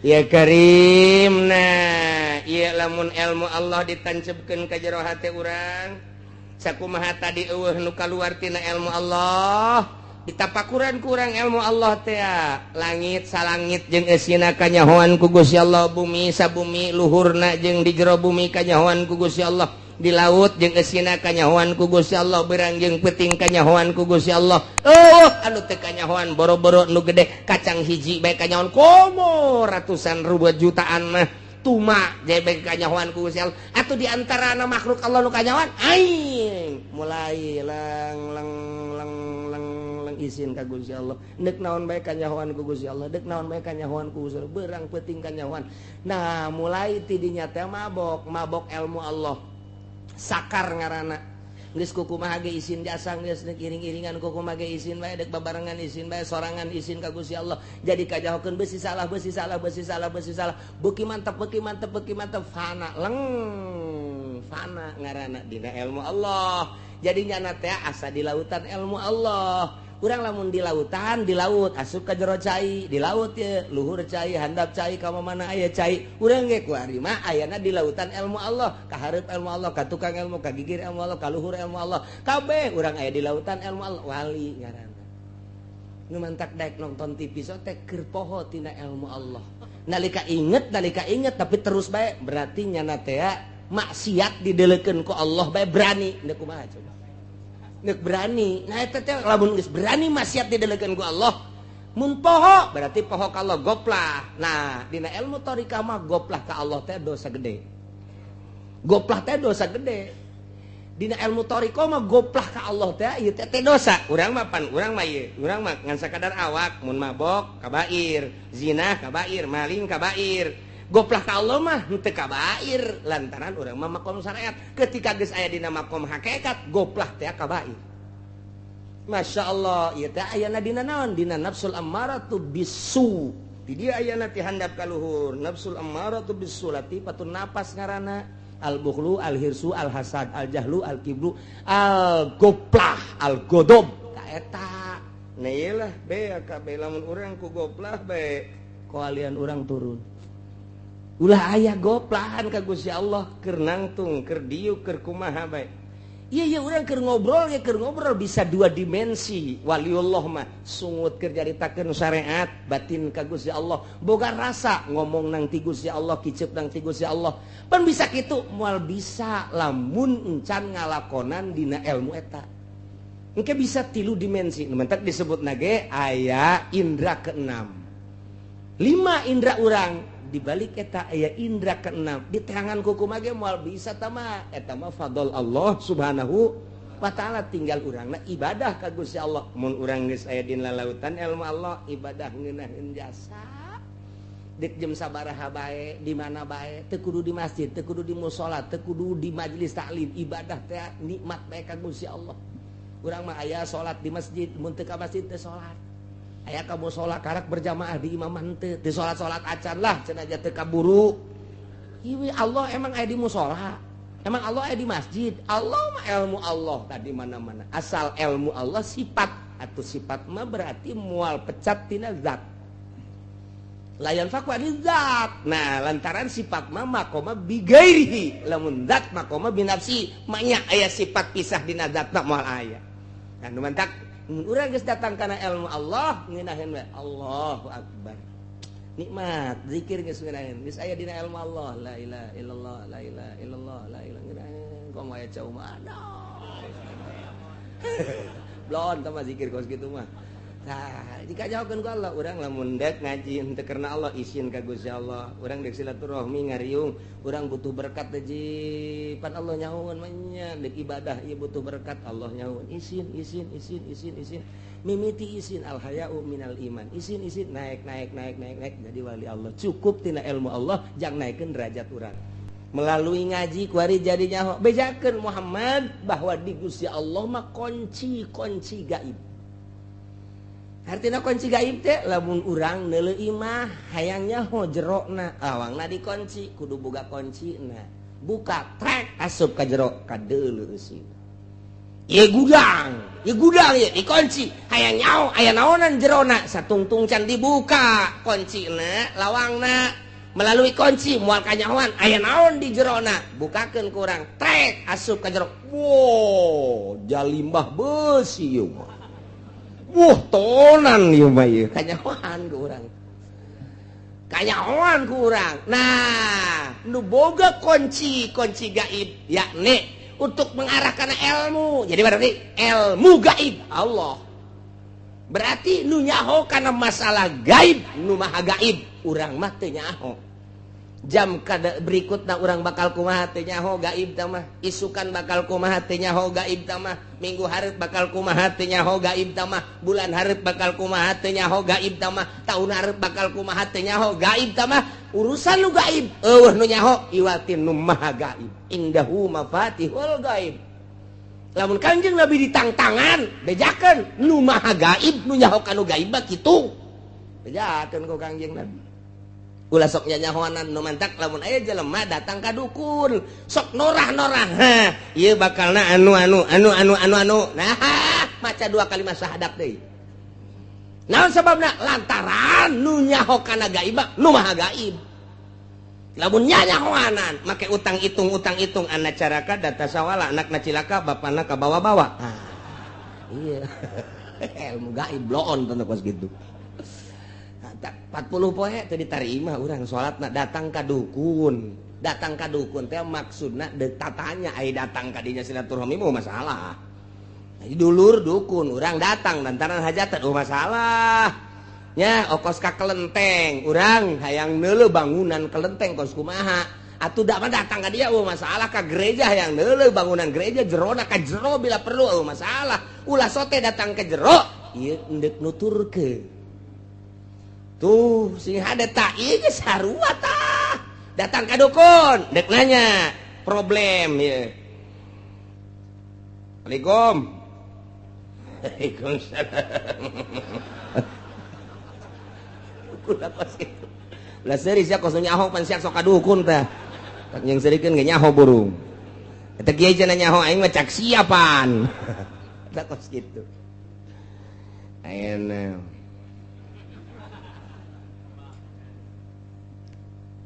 Ya Karim. Nah, ieu lamun ilmu Allah ditancepkeun ka jero hate urang, sakumaha tadi eueuh nu kaluar tina ilmu Allah, ditapakuran kurang ilmu Allah teh, langit salangit jeung eusina kanyahoan ku Gusti Allah, bumi sabumi luhurna jeung di jero bumi kanyahoan ku Gusti Allah, di laut jeung eusina kanyahoan ku Gusti Allah, berang jeung peuting kanyahoan ku Gusti Allah. Oh, anu teu kanyahoan boro-boro nu gede, kacang hiji bae kanyahoan, komo ratusan ribu jutaan mah tuma jebeng kanyahoan ku Gusti Allah. Atuh di antara makhluk Allah nu kanyahoan aing mulai lang lang lang lang lang izin ka Gusti Allah, deuk naon bae kanyahoan ku Gusti Allah, deuk naon bae kanyahoan ku Gusti Allah, berang peuting kanyahoan. Nah, mulai tidinya teh mabok mabok ilmu Allah, sakar ngaranna. Geus kukumaha ge izin jasa, geus deuk iring-iringan kukumaha ge izin bae, deuk babarengan izin bae, sorangan izin ka Gusti Allah. Jadi kajahokeun beusi salah, beusi salah, beusi salah, beusi salah, beuki mantep, beuki mantep, beuki mantep, fana leng, fana ngaranna dina ilmu Allah. Jadi nyana teh asa di lautan ilmu Allah. Urang lamun di lautan, di laut asup ka jero cai, di laut ye luhur cai, handap cai, ka mana aya cai. Urang ge kuari mah ayana di lautan ilmu Allah, ka hareup ilmu Allah, ka tukang ilmu, ka gigir ilmu Allah, ka luhur ilmu Allah, kabeh urang aya di lautan ilmu Allah. Wali ngaranna nu mantak daek nonton TV so teh keur poho tina ilmu Allah. Nalika inget, nalika inget tapi terus bae, berarti nyana teh maksiat didelekeun ku Allah bae berani. Deuk kumaha coba? Nek berani. Nah, eta teh lamun geus berani maksiat didelekeun ku Allah, mun poho berarti poho ka Allah, goplah. Nah, dina ilmu thariqah mah goplah ka Allah teh dosa gede. Goplah teh dosa gede. Dina ilmu thariqah mah goplah ka Allah teh ieu teh teh dosa. Urang mah pan urang mah ieu, urang mah ngan sakadar awak mun mabok kabair, zina kabair, maling kabair. Goplah ka Allah mah henteu kabair lantaran urang mah makom syariat. Ketika geus aya dina makom hakikat, goplah teh kabair. Masya Allah, ieu teh ayana dina naon? Dina nafsul ammaratu bisu. Di dia ayana ti handap ka luhur. Nafsul ammaratu bisu latifatun nafas ngaranna. Al bukhlu, al hirsu, al hasad, al jahlu, al kibru, al goplah, al godob. Ta eta. Nah, iyalah be kabeh lamun urang ku goplah bae koalian urang turun. Ulah aya goplahan ka Gusti Allah, keur nangtung, keur diuk, keur kumaha bae. Iya iya, urang keur ngobrol ya, keur ngobrol bisa dua dimensi. Waliullah mah sungut keur nyaritakeun syariat, batin ka Gusti Allah. Boga rasa ngomong nang ti Gusti Allah, kicep nang ti Gusti Allah. Pan bisa kitu, moal bisa lamun encan ngalakonan dina ilmu eta. Engke bisa tilu dimensi. Nu mentak disebut nage aya indra keenam. Lima indra urang, dibalik eta aya indra keenam. Di tangan kuku mage moal bisa tama, eta mah fadl Allah Subhanahu wa Ta'ala, tinggal urangna ibadah ka Gusti Allah. Mun urang geus aya dina lautan ilmu Allah, ibadah ngeunaheun jasa. Dek jam sabaraha bae, di mana bae, teu kudu di masjid, teu kudu di musala, teu kudu di majelis taklim, ibadah teh nikmat bae ka Gusti Allah. Urang mah aya salat di masjid, mun teu ka masjid teu salat. Aya ka musala karak berjamaah di imam henteu, teu salat-salat acan lah, cenah aja teu kaburu. Ieu Allah emang aya di musala? Emang Allah aya di masjid? Allah mah ilmu Allah tadi mana-mana. Asal ilmu Allah sifat, atau sifat mah berarti mual pecat tina zat. Layan fakwa di zat. Nah, lantaran sifat mah makoma bigairihi, lamun zat makoma binafsi, maknya aya sifat pisah dina zat mah moal aya. Nah, nu mantak mun urang geus datang kana ilmu Allah, ngeunaheun we Allahu akbar. Nikmat zikir geus ngeunaheun, geus aya dina ilmu Allah, la ilaha illallah, la ilaha illallah, la ilaha ngeunaheun, komo aya cau mah aduh. Blon tah mah zikir kos kitu mah. Nah, jika jauhkan ku Allah, urang lamun dek ngaji henteu karena Allah, izin ka Gusti Allah. Urang dek silaturahmi ngariung, urang butuh berkat teh pan Allah nyahoeun mah nya, dek ibadah ieu butuh berkat, Allah nyahoeun. Izin, izin, izin, izin, izin. Mimiti izin, al haya'u minal iman. Izin, izin, naik, naik, naik, naik, naik jadi wali Allah. Cukup tina ilmu Allah jang naikeun derajat urang. Melalui ngaji kuari jadi nyaho. Bejakeun Muhammad bahwa di Gusti Allah mah kunci-kunci gaib. Artinya kunci gaib teh lamun urang neuleuh imah hayang nyaho jerokna, awangna dikunci, kudu boga kuncina. Buka trek asup ka jero kadeuleuh eusina. Ieu gudang, ieu gudang ieu dikunci. Hayang nyaho aya naonan jerona, satungtung can dibuka kuncina, lawangna melalui kunci moal kanyahoan aya naon di jerona. Bukakeun ku urang, trek asup ka jero. Wow, jalimbah beusi ieu mah. Wah, tonan ieu mah ieu kanyahoan ku urang. Kanyahoan ku urang. Nah, nu boga kunci, kunci gaib yakni untuk mengarah kana ilmu. Jadi berarti ilmu gaib Allah. Berarti nu nyaho kana masalah gaib, nu maha gaib, urang mah teu nyaho. Jam kada berikutna urang bakal kumaha teu nyaho gaib tah mah, isukan bakal kumaha teu nyaho gaib tah mah, minggu hareup bakal kumaha teu nyaho gaib tah mah, bulan hareup bakal kumaha teu nyaho gaib tah mah, taun hareup bakal kumaha teu nyaho gaib tah mah. Urusan nu gaib eueuh nu nyaho iwatin nu maha gaib. Indahu mafatihul gaib. Lamun Kangjeng Nabi ditangtangan bejakeun nu maha gaib, nu nyaho kanu gaib mah kitu. Bejakeun ku Kangjeng Nabi. Ulah sok nyanyahoanan nu mantak lamun aya jelema datang ka dukun sok norah-norah, ha ieu bakalna anu anu anu anu anu anu. Nah, maca dua kalimat syahadat deui. Naon sababna? Lantaran nu nyaho kana gaib nu maha gaib. Lamun nyanyahoanan make utang hitung anak caraka data sawala anakna cilaka bapana kabawa-bawa. Ah, iya. Ilmu gaib bloon teu kos kitu. 40 poe teu ditarima urang salatna datang ka dukun. Datang ka dukun teh maksudna deuk tatanya ai datang ka dinya silaturahmi mah masalah. Dulur dukun urang datang lantaran hajatan oh masalah. Nya okos ka kelenteng urang hayang neuleuh bangunan kelenteng kos kumaha. Atuh da mah datang ka dia oh masalah, ka gereja hayang neuleuh bangunan gereja jerona ka jero bila perlu oh masalah. Ulah sote datang ke jero ieu endek nuturkeun. Tuh sing hade tak ieu geus sarua tah. Datang ka dukun dek nanya problem ieu. Assalamualaikum. Waalaikumsalam. Dukun apa sih? Lah seuri sia kos nyaho pan sia sok ka dukun tah. Tak yang serikeun ge nyaho burung. Eta kiai cenah nyaho aing mah cak siapan. Eta kos kitu. Ayeuna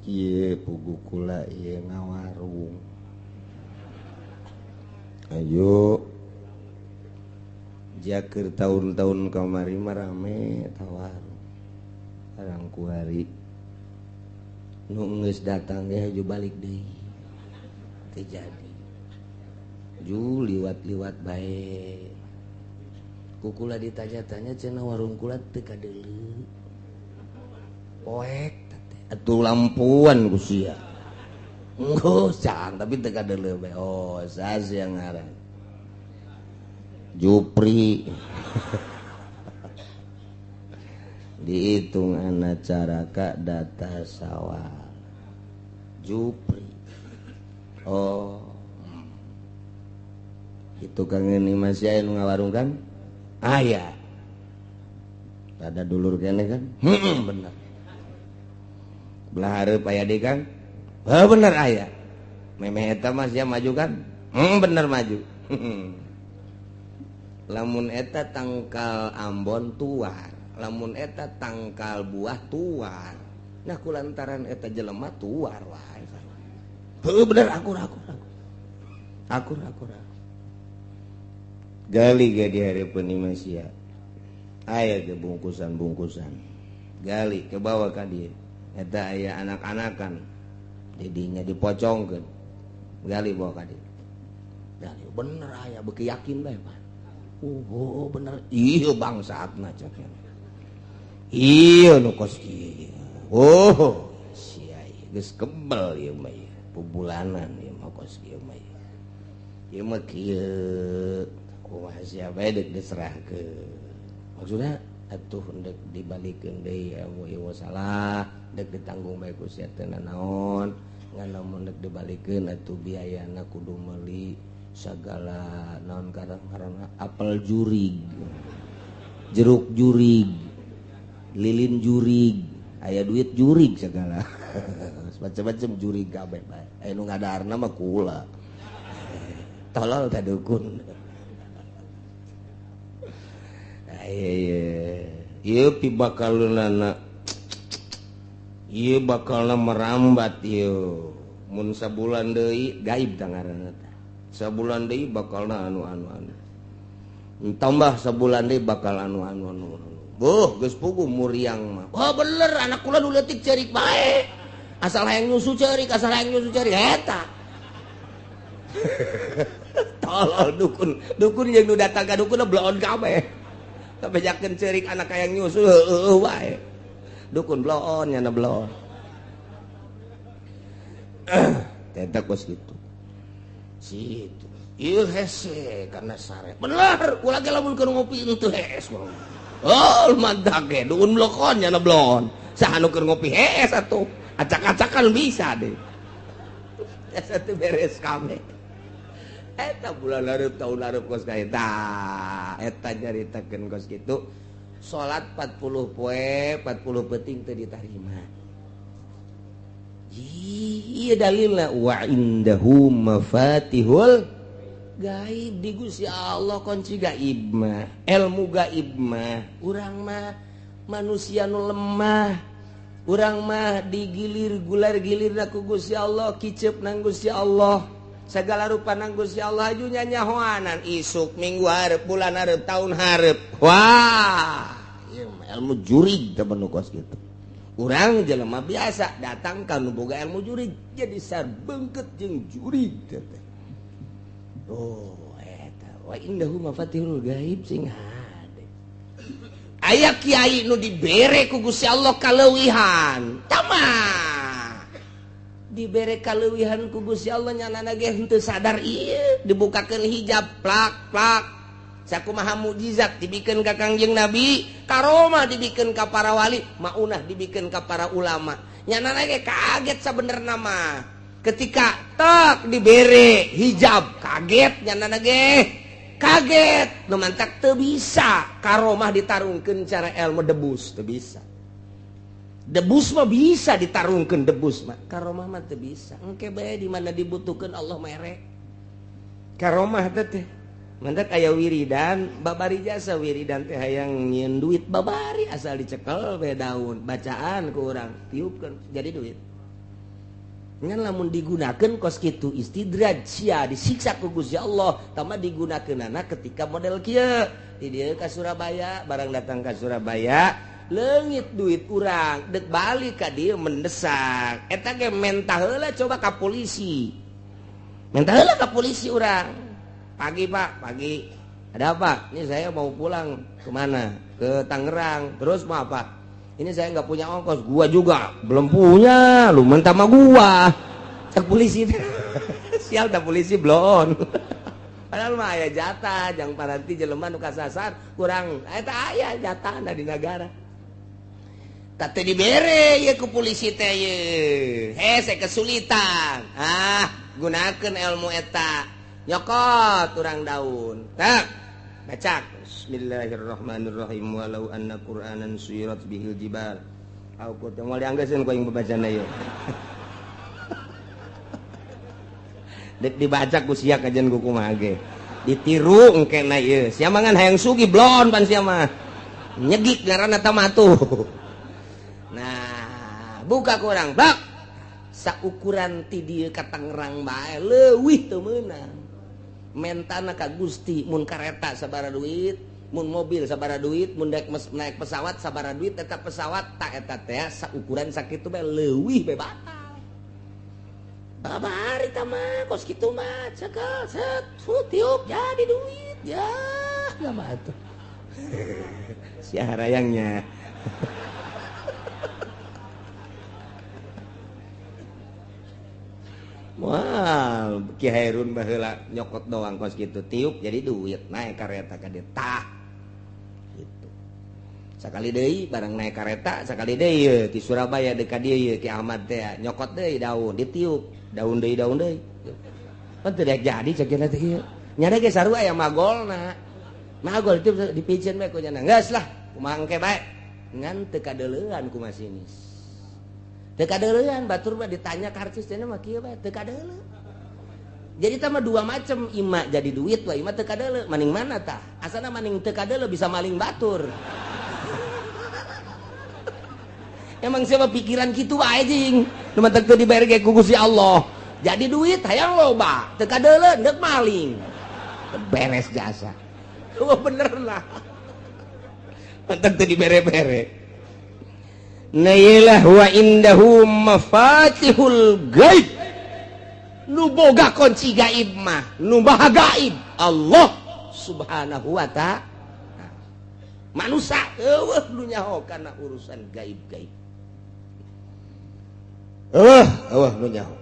ieu pugu kula ieu ngawarung. Ayo jakeur tahun-tahun kamari mah rame tawarung. Barang kuari nu geus datang ge haju balik deui. Teu jadi. Ju liwat-liwat bae. Ku kula ditanya-tanya cenah warung kula teu kadeuleu. Poek atuh lampuan ku sia. Enggeus cang tapi teu kadeuleu bae. Oh, sas yang ngaran. Jupri. Dihitung anak caraka data sawal. Jupri. Oh. Itu kang ini masih aya nu ngawarung kan? Aya. Ada dulur kene kan? Heeh, bener. Belah hareup aya deui kan? Heuh bener aya. Memeh eta mah sia maju kan? Heeh bener maju. Lamun eta tangkal ambon tuar, lamun eta tangkal buah tuar. Nah kulantaran eta jelema tuar wae. Heuh bener akur akur akur. Akur akur akur. Gali ge di hareupeun imah sia. Aya ge bungkusan-bungkusan. Gali ke bawah ka dieu. Eta aya anak-anakan didinya dipocongkeun. Gali bawa ka dieu. Gali bener aya beuki yakin bae Pak. Oh bener ieu bangsatna cek. Ieu nu kos kieu. Oh sia geus kebel ieu mah ieu. Pubulanan ieu mah kos kieu mah ieu. Ieu mah kieu kumaha sia bae deuk diserahkeun. Maksudna atuh ndek dibalikeun deui ilmu ieu salah, ndek ditanggung bae ku sia teu nanaon, ngan lamun ndek dibalikeun atuh biayana kudu meuli sagala naon karang-karangna apel jurig, jeruk jurig, lilin jurig, aya duit jurig segala. Macam-macam jurig kabeh bae. Aya nu ngadaharna mah kula. Tolol teh dukun. Ieu pibakaleunana ieu bakalna merambat ieu mun sabulan deui gaib tah ngaranna teh. Sabulan deui bakalna anu anu anu. Tambah sabulan deui bakal anu anu anu. Boh geus puguh muriang mah. Wah bener anak kula nu leutik ceurik bae. Asal hayang nyusu ceurik, asal hayang nyusu ceurik eta. Tolol dukun, dukun jeung nu datang ka dukun bloon kabeh. Kabejakeun ceurik anak hayang nyusu heueuh wae. Dukun bloon nyana bloon. Eta kos kitu. Situ. Ieu hese karena sare. Bener, kula ge lamun keur ngopi henteu hees. Oh, mantak ge dukun blokon nyana bloon. Saha nu keur ngopi hees atuh. Acak-acakan bisa deh. Eta teh beres kabeh. Eta bulan hareup tahun hareup kos ka eta. Eta nyaritakeun kos kitu. Salat 40 poe, 40 peuting teu ditarima. Ieu dalilna wa indahu mafatihul gaib di Gusti Allah kunci gaib mah, ilmu gaib mah. Urang mah manusia nu lemah. Urang mah digilir gular gilirna ku Gusti Allah, kicep nang Gusti Allah. Segala rupa nang Gusti Allah aju nyanyahoanan isuk minggu hareup bulan hareup tahun hareup. Wah, ieu mah ilmu jurig teh nu kos kitu. Urang jelema biasa datang ka nu boga ilmu jurig jadi sarbengket jeung jurig teh. Oh, eta wa indahu mafatihul gaib sing hade. Aya kiai nu dibere ku Gusti Allah kaleuwihan. Tama. Dibere kaleuwihan ku Gusti Allah nyanana ge henteu sadar ieu dibukakeun hijab plak plak. Sakumaha mukjizat dibikeun ka Kangjeng Nabi, karomah dibikeun ka para wali, maunah dibikeun ka para ulama. Nyanana ge kaget sabenerna mah. Ketika tak dibere hijab kaget nyanana ge. Kaget, nu mantak teu bisa karomah ditarungkeun cara ilmu debus, teu bisa. Debus mah bisa ditarungkeun debus mah, karomah mah teu bisa. Engke bae di mana dibutuhkeun Allah mere. Karomah teh teh mantak aya wiridan, babari jasa wiridan teh hayang nyieun duit babari asal dicekel bae daun, bacaan ku urang tiupkeun jadi duit. Ngan lamun digunakeun kos kitu istidraj sia disiksa ku Gusti Allah, tambah digunakeunana ketika model kieu. Di dieu ka Surabaya, barang datang ka Surabaya, leungit duit urang, dek balik ka dieu mendesak. Eta ge mentah heula coba ka polisi. Mentah heula ka polisi urang. Pagi Pak, pagi. Ada apa? Ini saya mau pulang kemana? Ke Tangerang. Terus mau apa? Ini saya nggak punya ongkos, gua juga belum punya, lu mentah sama gua. Cek polisi, sial tak polisi blon. Padahal mah aya jatah, jang paranti jelema nu kasasar kurang, eta aya jatah di negara. Tah teu dibere ye ku polisi teh ye. Hese kesulitan. Ah, gunakeun ilmu eta. Nyokot urang daun. Tak, baca. Bismillahirrahmanirrahim walau anna qur'anan suyirat bihil jibal. Au qut moal dianggeuskeun ku aing babacana ieu. Dek dibaca ku sia kajian ku kumaha ge. Ditiru engkena ieu. Sia mah ngan hayang sugih blon pan sia mah. Nyegik ngaranna tah mah tuh. Nah, buka ku urang bak. Saukuran ti dieu ka Tangerang bae leuwih teu meunang. Mentana ka Gusti mun kareta sabaraha duit, mun mobil sabaraha duit, mun naik pesawat sabaraha duit, eta pesawat tak eta teh saukuran sakitu bae leuwih bae batal. Babari tah mah kos kitu mah cekel set tiup jadi duit ya mah atuh. Sia harayangnya. Wah, Ki Hairun baheula nyokot doang kos kitu tiup jadi duit naik kareta ka dieu tah. Gitu. Sakali deui barang naik kareta, sakali deui ye ti Surabaya deuk ka dieu ye Ki Ahmad teh nyokot deui daun ditiup, daun deui daun deui. Pan teu daek jadi cek cenah teh ieu. Nyana ge sarua aya magolna. Magol itu dipiceun bae ku nya. Geus lah, kumaha engke bae. Ngan teu kadeuleuan ku masinis. Teu kadeuleuan batur mah ditanya karcis cenah mah kieu bae teu kadeuleu. Jadi tama dua macam, ima jadi duit wa ima teu kadeuleu. Maning mana tah? Asana maning teu kadeuleu bisa maling batur. Emang siapa pikiran kitu wae jing. Nu matak teu dibere ge ku Gusti Allah. Jadi duit hayang loba, teu kadeuleu deuk maling. Beres jasa. Oh bener lah. Matak teu dibere-bere. Nailah wa indahu mafatihul gaib. Nu boga kunci gaib mah, nu maha gaib Allah Subhanahu wa ta'ala. Manusia eueuh nu nyaho kana urusan gaib-gaib. Eueuh, eueuh nu nyaho.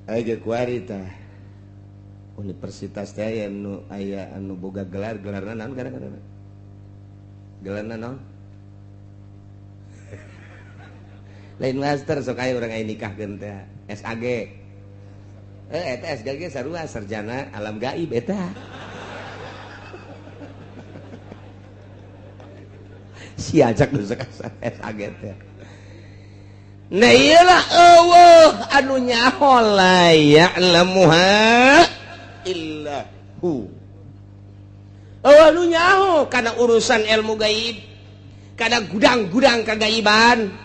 Aya ge kuari tah. Universitas teh aya nu aya anu boga gelar, gelarna naon kadang-kadang? Gelarna naon? Lain master sok aya urang aya nikahkeun teh SAG. Eta SAG sarua sarjana alam gaib eta. Si ajak nu sok SAG teh. Nah ieu lah eueuh anu nyaho la ya'lamuha illa hu. Eueuh anu nyaho kana urusan ilmu gaib, kana gudang-gudang kagaiban.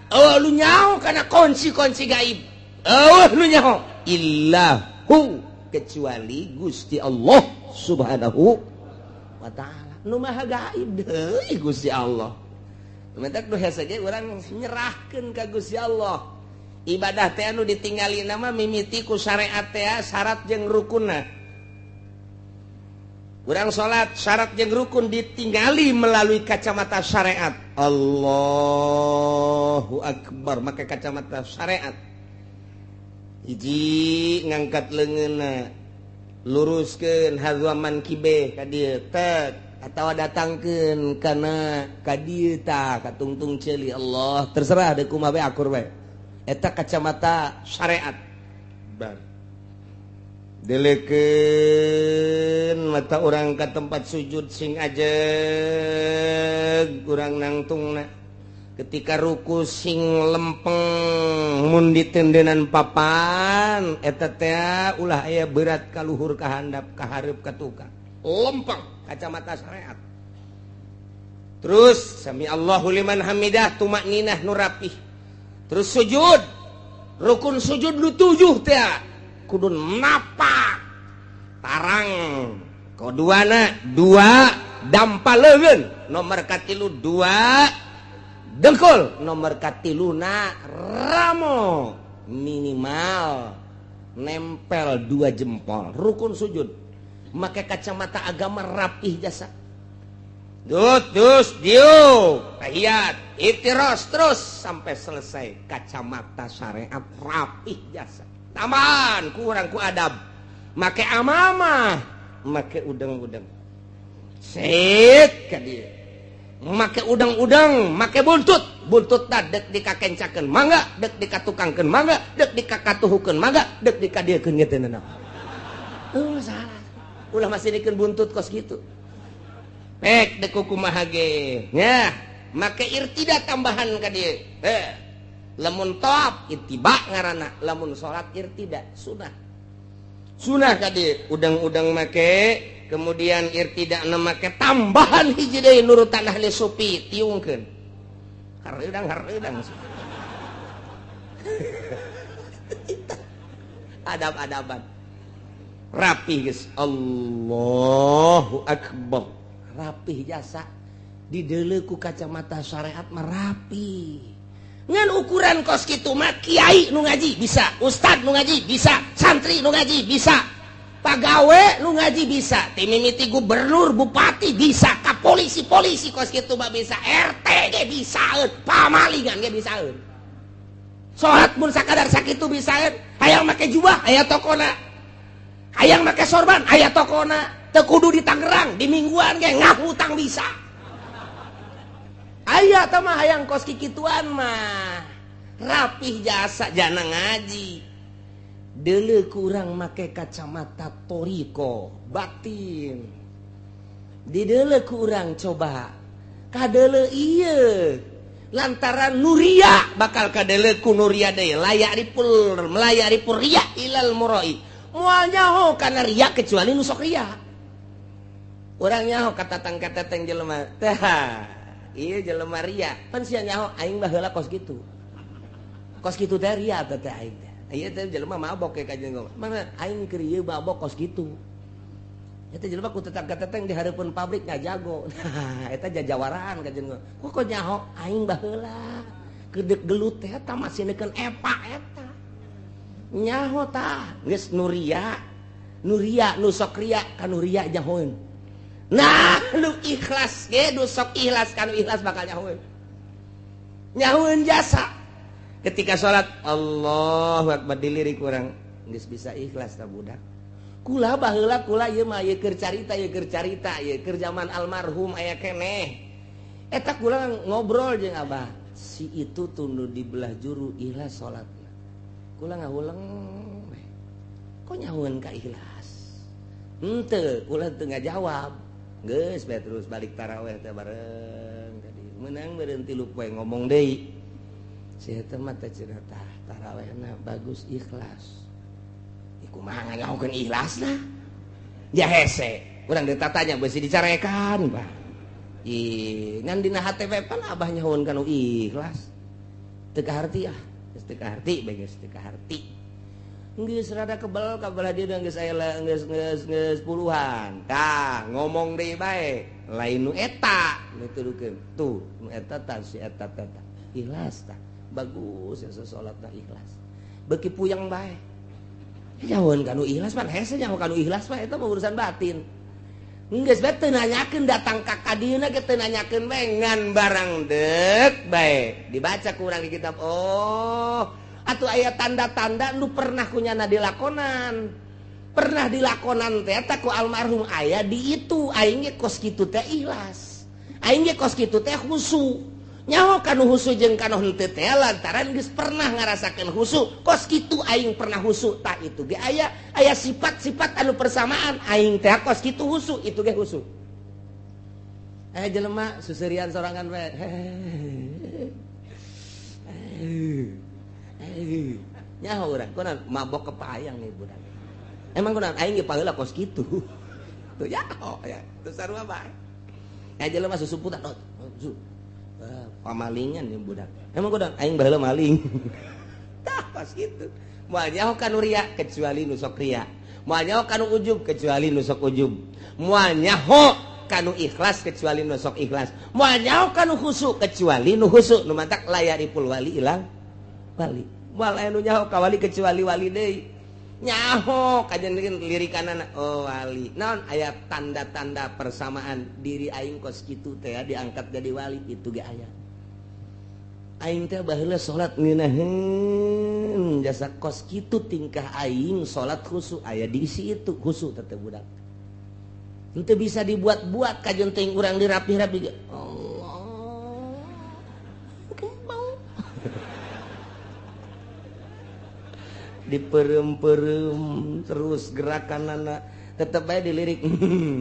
Eueuh nu nyaho kana kunci-kunci gaib. Eueuh nu nyaho illahu kecuali Gusti Allah Subhanahu wa ta'ala. Nu maha gaib deui Gusti Allah. Mentak nu hese ge urang nyerahkeun ka Gusti Allah. Ibadah teh anu ditingali nama mimiti ku syariat teh syarat jeung rukunna. Urang salat syarat jeung rukun ditinggali melalui kacamata syariat. Allahu akbar make kacamata syariat. Hiji ngangkat leungeunna, luruskeun hazuaman kibe ka dieu tek atawa datangkeun kana ka dieu tah ka tungtung ceuli Allah terserah deuk kumaha bae akur bae. Eta kacamata syariat. Bar delekeun mata urang ka tempat sujud sing ajeg urang nangtungna. Ketika ruku sing lempeng mun ditendenan papan eta teh ulah aya berat ka luhur ka handap ka hareup ka tukang. Lempeng kacamata syariat. Terus sami Allahu liman hamidah tumakninah nu rapih. Terus sujud rukun sujud nu 7 teh kudu napak tarang koduana 2 dampa leungeun nomor katilu 2 dengkul nomor katiluna ramo minimal nempel 2 jempol rukun sujud make kacamata agama rapih jasa dut dus diu tahiyat itiros terus sampai selesai kacamata syariat rapih jasa. Taman kurang ku adab make amamah make udang-udang set ka dieu make udang-udang make buntut buntut ta dek dikakencakeun mangga dek dikatukangkeun mangga dek dikakatuhukeun mangga dek dikadiekeun ge teu nanaon. Salah ulah masih dikeun buntut kos kitu pek dek kumaha ge nya make irtida tambahan ka dieu. Lamun tawaf ittiba ngaranna, lamun salat irtida sunah. Sunah kadi udang-udang make, kemudian irtida na make tambahan hiji deui nurutan ahli sufi tiungkeun. Hareudang-hareudang. Adab-adaban. Rapih geus. Allahu akbar. Rapih jasa dideuleu ku kacamata syariat mah rapi. Ngan ukuran kos kitu mah kiai nu ngaji bisa, ustad nu ngaji bisa, santri nu ngaji bisa, pagawe nu ngaji bisa, timimiti gubernur, bupati bisa, ka polisi-polisi kos kitu mah bisa, RT ge bisaeun, pamalingan ge bisaeun. Salat mun sakadar sakitu bisaeun, hayang make jubah aya tokona. Hayang make sorban aya tokona, teu kudu di Tangerang, di Mingguan ge ngahutang bisa. Aya tah mah hayang kos kikituan mah rapih jasa jana ngaji. Deuleu kurang make kacamata toriko batin. Dideuleu kurang coba kadeuleu ieu. Lantaran nu ria bakal kadele ku nu ria deui. La ya'riful la ya'rifur riya illal murai. Moal nyaho kana ria kecuali nu sok ria. Urang nyaho katatang kateteng jelema teh, ieu jelema ria. Pan sia nyaho aing baheula kos kitu. Kos kitu teh ria teh teh aing teh. Ieu teh jelema mabok ke kajian ngomong. Mana aing keur ieu mabok kos kitu. Eta jelema ku tetang kateteng di hareupeun pabrik ngajago. Nah, eta jajawaraan kajian ngomong. Kok kok nyaho aing baheula kedek gelut teh eta masih neukeun epa eta. Nyaho tah geus nu ria, nu ria nu sok ria ka nu ria nyahoeun. Nah, nu ikhlas ge nu sok ikhlas ka nu ikhlas bakal nyahoeun. Nyahoeun jasa. Ketika salat Allahu akbar dilirik urang geus bisa ikhlas ta budak. Kula baheula kula ieu mah ieu keur carita ieu keur carita ieu keur zaman almarhum aya keneh. Eta kula ngobrol jeung abah, si itu tunduh di belah juru ikhlas salatna. Kula ngahuleng we. Kok nyahoeun ka ikhlas? Henteu, kula teu ngajawab. Geus bae terus balik taraweh teh bareng tadi. Meunang meureun 3 poe ngomong deui. Si eta mah teh cenah tah tarawehna bagus ikhlas. Ih kumaha nganyahokeun ikhlasna? Ja hese. Urang ditatanya beusi dicarekan, Pak. Ih, ngan dina hate we pan abah nyahoeun kana ikhlas. Teu kaharti ah, geus teu kaharti bae geus teu kaharti. Geus rada kebel ka belah dieu geus aya geus geus geus puluhan. Tah, ngomong deui bae, lain nu eta nu tudukeun. Tuh, nu eta tah si eta tah. Ikhlas tah. Bagus ya salatna ikhlas. Beuki puyeng bae. Nyahoeun ka nu ikhlas pan hese nyaho ka nu ikhlas mah eta mah urusan batin. Geus bae teu nanyakeun datang ka kadieuna ge teu nanyakeun bae ngan barang deuk bae. Dibaca ku urang di kitab. Oh, atuh aya tanda-tanda nu pernah kunyana dilakonan. Pernah dilakonan teh eta ku almarhum aya di itu aing ge kos kitu teh ikhlas. Aing ge kos kitu teh khusu. Nyaho kanu husu jeung kanu henteu teh lantaran geus pernah ngarasakeun husu. Kos kitu aing pernah husu tah itu ge aya aya sifat-sifat anu persamaan aing teh kos kitu husu itu ge husu. Jelema susurian sorangan we. Nyaho urang kunaon mabok kepayang nih budak. Emang kunaon aing ge paheula kos kitu. Tuh nyaho ya. Tuh sarua bae. Jelema susumputan oh, pamalingan yang budak. Emang kunaon aing baheula maling. Tah pas kitu. Moal nyaho kanu ria kecuali nu sok ria. Moal nyaho kanu ujub kecuali nu sok ujub. Moal nyaho kanu ikhlas kecuali nu sok ikhlas. Moal nyaho kanu khusu kecuali nu khusu. Nu mantak layaripul wali ilang wali. Moal aya nu nyaho ka wali kecuali wali deui. Nyaho kajen lirikanana oh wali. Naon aya tanda-tanda persamaan diri aing kos kitu teh diangkat jadi wali itu ge aya. Aing teh baheula salat ngeunaheun jasa kos kitu tingkah aing salat khusu aya diisi itu khusu teh budak. Henteu bisa dibuat-buat kajen teuing urang dirapih-rapi ge. Allah. Diperem-perem terus gerakanana tetep bae dilirik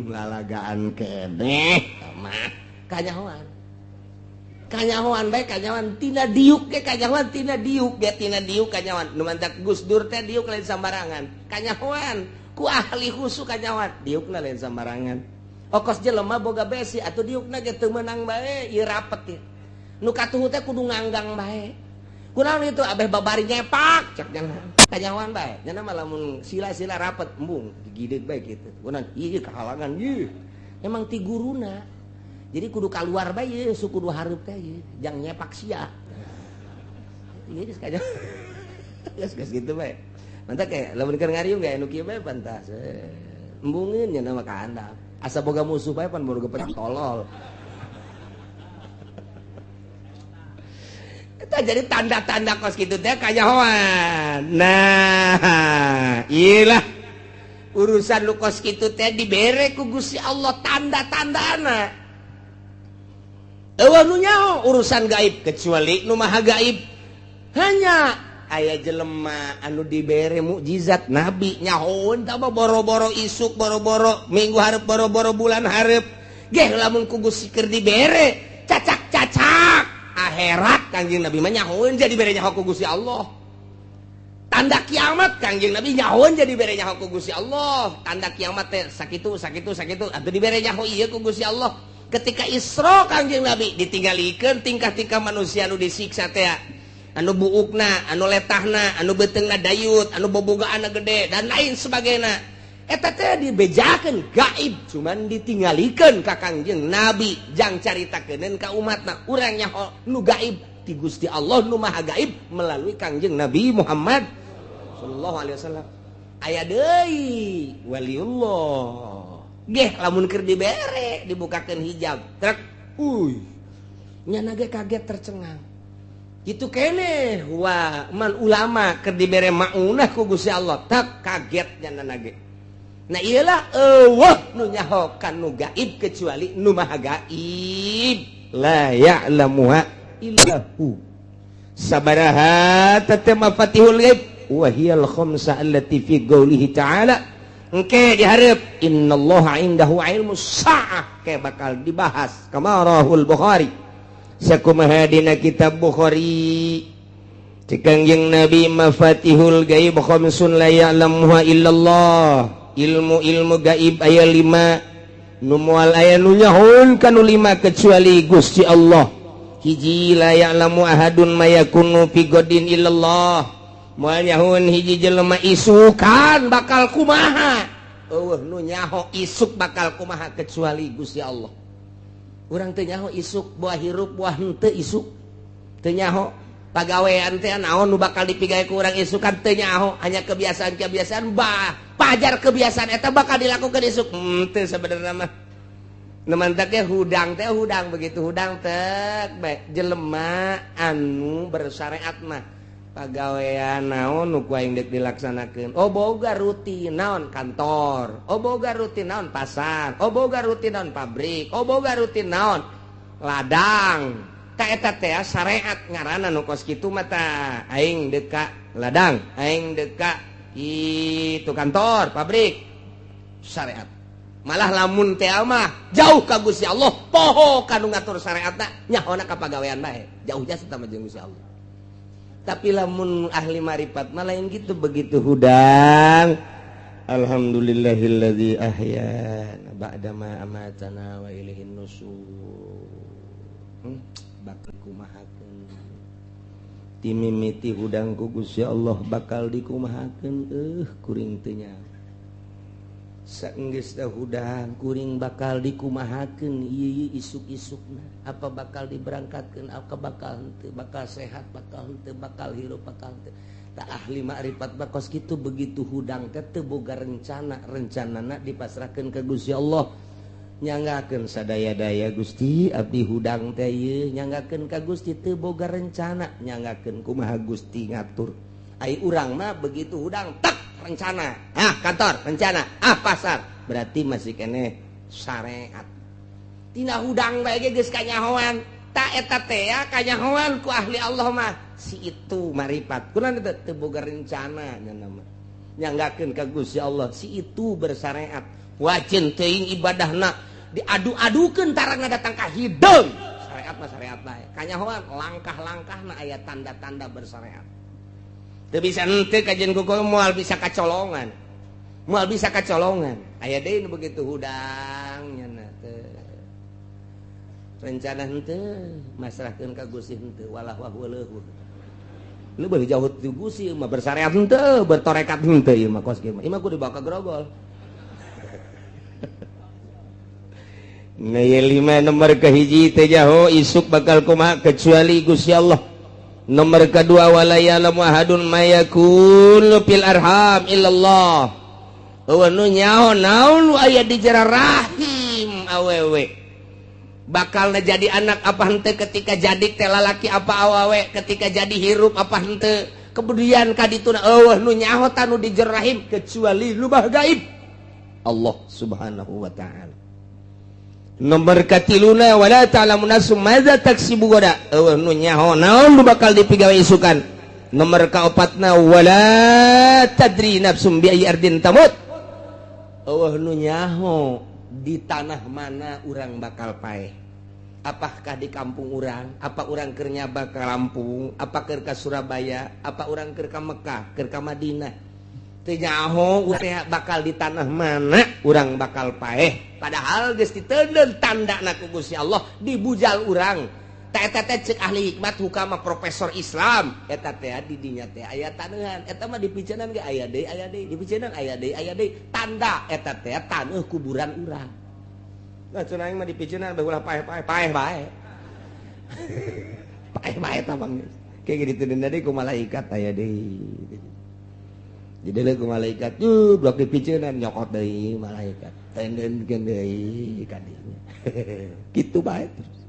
lalagaan keneh mah kanyahoan. Kanyahoan bae kanyahoan tina diuk ge kanyahoan tina diuk ge tina diuk kanyahoan nu mantak Gus Dur teh diuk lain sambarangan. Kanyahoan ku ahli khusu kanyahoan diukna lain sambarangan. Okos jelema boga besi atuh diukna ge teu meunang bae ieu rapet ieu. Nu katuhu teh kudu nganggang bae. Kunaon itu abeh babari nyepak cek jangan. Kanyahoan bae nya mah lamun sila-sila rapet embung digideug bae kitu. Kunaon ieu kahalangan ieu. Emang ti guruna. Jadi kudu kaluar bae ieu suku kudu hareup teh ieu jang nyepak sia. Ieu geus kanyahoan. Geus geus kitu bae. Mantap kayak lamun keur ngariung ge anu kieu bae pantas. Embungeun nya mah ka handap. Asa boga musuh bae pan boga gepet tolol. Eta jadi tanda-tanda kos kitu teh kanyahoan. Nah, iyalah urusan lu kos kitu teh dibere ku Gusti Allah tanda-tandana. Eueuh nu nyaho urusan gaib kecuali nu maha gaib. Hanya aya jelema anu dibere mukjizat nabi nyahoeun tah boro-boro isuk boro-boro minggu hareup boro-boro bulan hareup. Geh lamun ku Gusti keur dibere cacak-cacak. Akhirat Kangjeng Nabi mah nyahoeun jadi bere nyaho ku Gusti Allah. Tanda kiamat Kangjeng Nabi nyahoeun jadi bere nyaho ku Gusti Allah. Tanda kiamat teh sakitu sakitu sakitu atuh dibere nyaho ieu ku Gusti Allah. Ketika Isra Kangjeng Nabi ditinggalikeun tingkah-tingkah manusia nu disiksa teh, anu buukna, anu letahna, anu beuteungna dayut, anu bobogaanna gede dan lain sebagainya. Eta teh dibejakeun gaib, cuman ditinggalikeun ka Kangjeng Nabi jang caritakeun ka umatna. Urang nyaho nu gaib ti Gusti Allah nu Maha Gaib melalui Kangjeng Nabi Muhammad sallallahu alaihi wasallam. Aya deui waliullah geh lamun keur dibere dibukakeun hijab trek, uy, nyana ge kaget tercengang. Itu kene wa man ulama keur dibere maunah ku Gusti Allah tak kaget nyana ge. Nah iyalah, euweuh nu nyaho kan nu gaib kecuali nu Maha Gaib. La ya'lamuha illahu. Sabaraha teh mafatihul ghaib? Wa hiyal khamsa allati fi qoulihi ta'ala. Engke diharap innallaha indahu ilmu sa'ah, kayak bakal dibahas. Kama rawahul Bukhari, sakumaha dina kitab Bukhari. Cek Kangjeng Nabi, mafatihul gaib khamsun la ya'lamuha illallah. Ilmu-ilmu gaib aya lima nu moal aya nu nyahoeun kanu lima kecuali Gusti Allah. Hiji, la ya'lamu ahadun ma yakunu fi ghadin illallah. Moal nyahoeun hiji jelema isukan bakal kumaha. Euweuh nu nyaho isuk bakal kumaha kecuali Gusti Allah. Urang teu nyaho isuk buah hirup buah henteu, isuk teu nyaho. Pagawean teh naon nu bakal dipigawe ku urang isukan teu nyaho, hanya kebiasaan-kebiasaan bah pajar kebiasaan eta bakal dilakukan isuk teu sebenarnya mah. Nu mantak hudang teh hudang, begitu hudang teh bae jelema anu bersyariat mah pagawean naon nu ku aing dek dilaksanakeun. Oh, boga rutin naon kantor, oh boga rutin naon pasar, oh boga rutin naon pabrik, oh boga rutin naon ladang. Ka eta teh syariat ngaranna nu kos kitu mah. Tah, aing deka ladang, aing deka itu kantor, pabrik, syariat. Malah lamun teh mah jauh ka Gusti Allah, poho kanu ngatur syariatna, nyahona ka pagawean bae, jauh jasa sama jeung Gusti Allah. Tapi lamun ahli marifat mah lain gitu. Begitu hudang, alhamdulillahilladzi ahyana ba'dama amatana wa ilaihin nusur. Bakal kumahakeun timimiti hudang ku Gusti Allah, bakal dikumahakeun, kuring teu nyaho. Saenggeus hudang kuring bakal dikumahakeun ieu isuk-isukna, apa bakal diberangkatkeun, apa bakal henteu, bakal sehat bakal henteu, bakal hirup bakal henteu. Tak ahli makrifat bakos kitu, begitu hudang teh teu boga rencana, rencanana dipasrahkeun ka Gusti Allah. Nyanggakeun sadaya-daya, Gusti, abdi hudang teh ieu nyanggakeun ka Gusti, teu boga rencana, nyanggakeun kumaha Gusti ngatur. Ai urang mah begitu hudang tak rencana, ah kantor rencana, ah pasar, berarti masih kene syariat. Tina hudang bae ge geus kanyahoan. Tak eta teh ya kanyahoan ku ahli Allah mah, si itu marifat kunaon teu teu boga rencana, nya mah nyanggakeun ka Gusti Allah. Si itu bersyariat, wajin teuing ibadahna diadu-adukeun tarangna datang ka hideung. Syariat mah syariat bae, kanyahoan langkah-langkahna aya tanda-tanda bersyariat. Teu bisa henteu kajian kuku, moal bisa kacolongan, moal bisa kacolongan. Aya deui nu begitu hudang nya teu rencana henteu, masrahkeun ka Gusti henteu, walah wah leuhur lu beuh jauh ti Gusti mah, bersyariat henteu, bertorekat henteu, ieu mah kos kieu mah, ieu mah kudu dibawa ka grogol. Nah, lima nomor kahiji teh jaho isuk bakal kumaha kecuali Gusti Allah. Nomor kedua, wala ya'lamu ahadun ma yakunu fil arham illallah. Euweuh nu nyaho naon nu aya di jero rahim awewe. Bakal jadi anak apa henteu, ketika jadi teh lalaki apa awewe, ketika jadi hirup apa henteu. Kemudian kadituna euweuh nu nyaho tanu di jero rahim kecuali nu Maha Gaib. Allah Subhanahu wa taala. Nomor katiluna, wala ta'lamu nafsum madza taksibu gada. Euweuh nu nyaho naon nu bakal dipigawe isukan. Nomor kaopatna, wala tadri nafsum bi ayyi ardin tamut. Euweuh nu nyaho di tanah mana urang bakal paeh. Apakah di kampung urang, apa urang keur nyaba ka Lampung, apa keur ka Surabaya, apa urang keur ka Mekah, keur ka Madinah. Teu nyaho bakal di tanah mana urang bakal paeh. Padahal geus diteundeun tandana ku Gusti Allah dibujal urang. Ta eta teh ceuk ahli hikmat hukama profesor Islam, eta teh di dinya teh aya taneuhan, eta mah dipiceunan ge aya deui, dipiceunan aya deui, tanda eta teh taneuh kuburan urang. Nah, cenah aing mah dipiceunan bae ulah paeh-paeh, paeh bae. Paeh bae tah bang. Kayak gitu deui ku malaikat aya deui. Dideuleu ku malaikat, yuh blok dipiceunan nyokot deui malaikat. Tendeunkeun deui ka dinya. Kitu bae terus.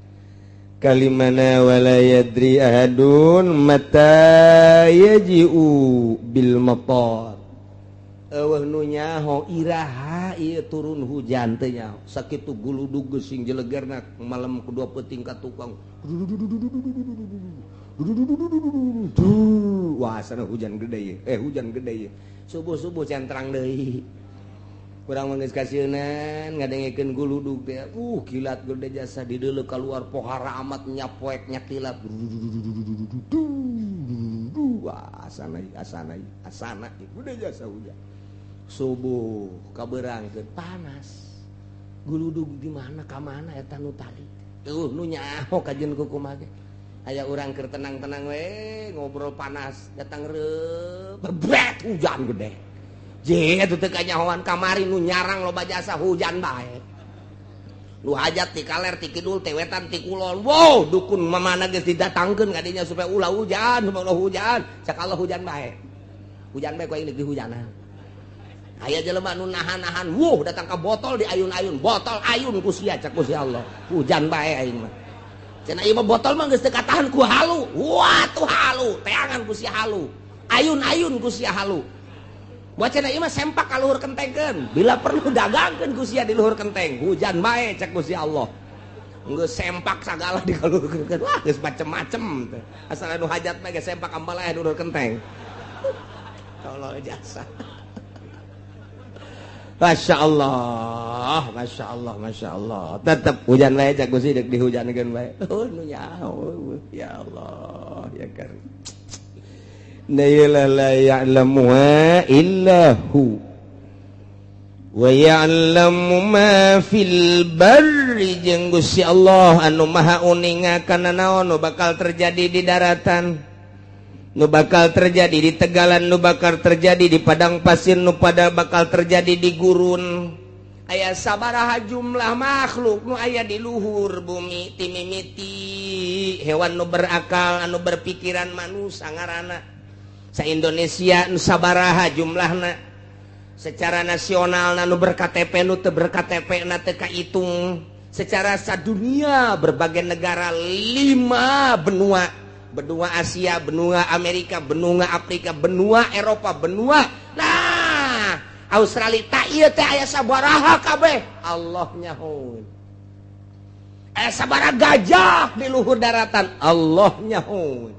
Kalimana wala yadri ahadun mata yaji'u bil matar. Eueuh nu nyaho iraha ieu turun hujan teh nyaho. Sakitu guludug geus jelegerna malam kedua peuting ka tukang. Wah, sana hujan gede ieu. Hujan gede ieu. Subuh-subuh can terang deui. Urang mah geus kasieunan ngadengekeun guludug teh. Kilat gede jasa dideuleu kaluar pohara amat nyapoek nyakilat. Wah, asana asana asana gede jasa hujan. Subuh kaberang ke panas. Guludug di mana ka mana eta nu tadi. Eueuh nu nyaho kajeun ku kumaha ge. Aya urang keur tenang-tenang we ngobrol panas datang reup bebret hujan gede. Je eta teu kanyahoan kamari nu nyarang loba jasa hujan bae. Nu hajat ti kaler ti kidul ti wetan ti kulon. Wow, dukun mamana geus didatangkeun ka dinya supaya ulah hujan, supaya ulah hujan. Cak Allah hujan bae. Hujan bae ku aing deuk dihujanan. Aya jelema nu nahan-nahan, wuh datang ka botol diayun-ayun, botol ayun ku sia cak ku si Allah. Hujan bae aing mah. Cenah ieu mah botol mah geus teu katahan ku halu. Wah tuh halu, teangan ku sia halu. Ayun-ayun ku sia halu. Buat cenah ieu mah sempak ka luhur kentengkeun. Bila perlu dagangkeun ku sia di luhur kenteng. Hujan bae cak ku si Allah. Geus sempak sagala di luhur kenteng. Wah geus macem-macem teh. Asal anu hajat mah geus sempak ambalaya di luhur kenteng. Allah jasa. Masya Allah, Masya Allah, Masya Allah. Tetap hujan bae cak Gusti deuk dihujankeun bae. Oh nu nyaho ya Allah ya karim. La ya'lamuha illa hu wa ya'lamu ma fil barri. Jeung Gusti Allah anu maha uninga kana naon nu bakal terjadi di daratan, nu bakal terjadi di tegalan, nu bakal terjadi di padang pasir, nu pada bakal terjadi di gurun. Aya sabaraha jumlah makhluk nu aya di luhur bumi timimiti hewan nu berakal anu berpikiran manusia ngaranna. Sa Indonesia nu sabaraha jumlahna secara nasional nu ber-KTP nu teu ber-KTP na teu kaitung, secara sadunia berbagai negara 5 benua, benua Asia, benua Amerika, benua Afrika, benua Eropa, benua nah Australia tak ieu teh aya sabaraha kabeh Allah nyahoeun. Aya sabaraha gajah di luhur daratan Allah nyahoeun.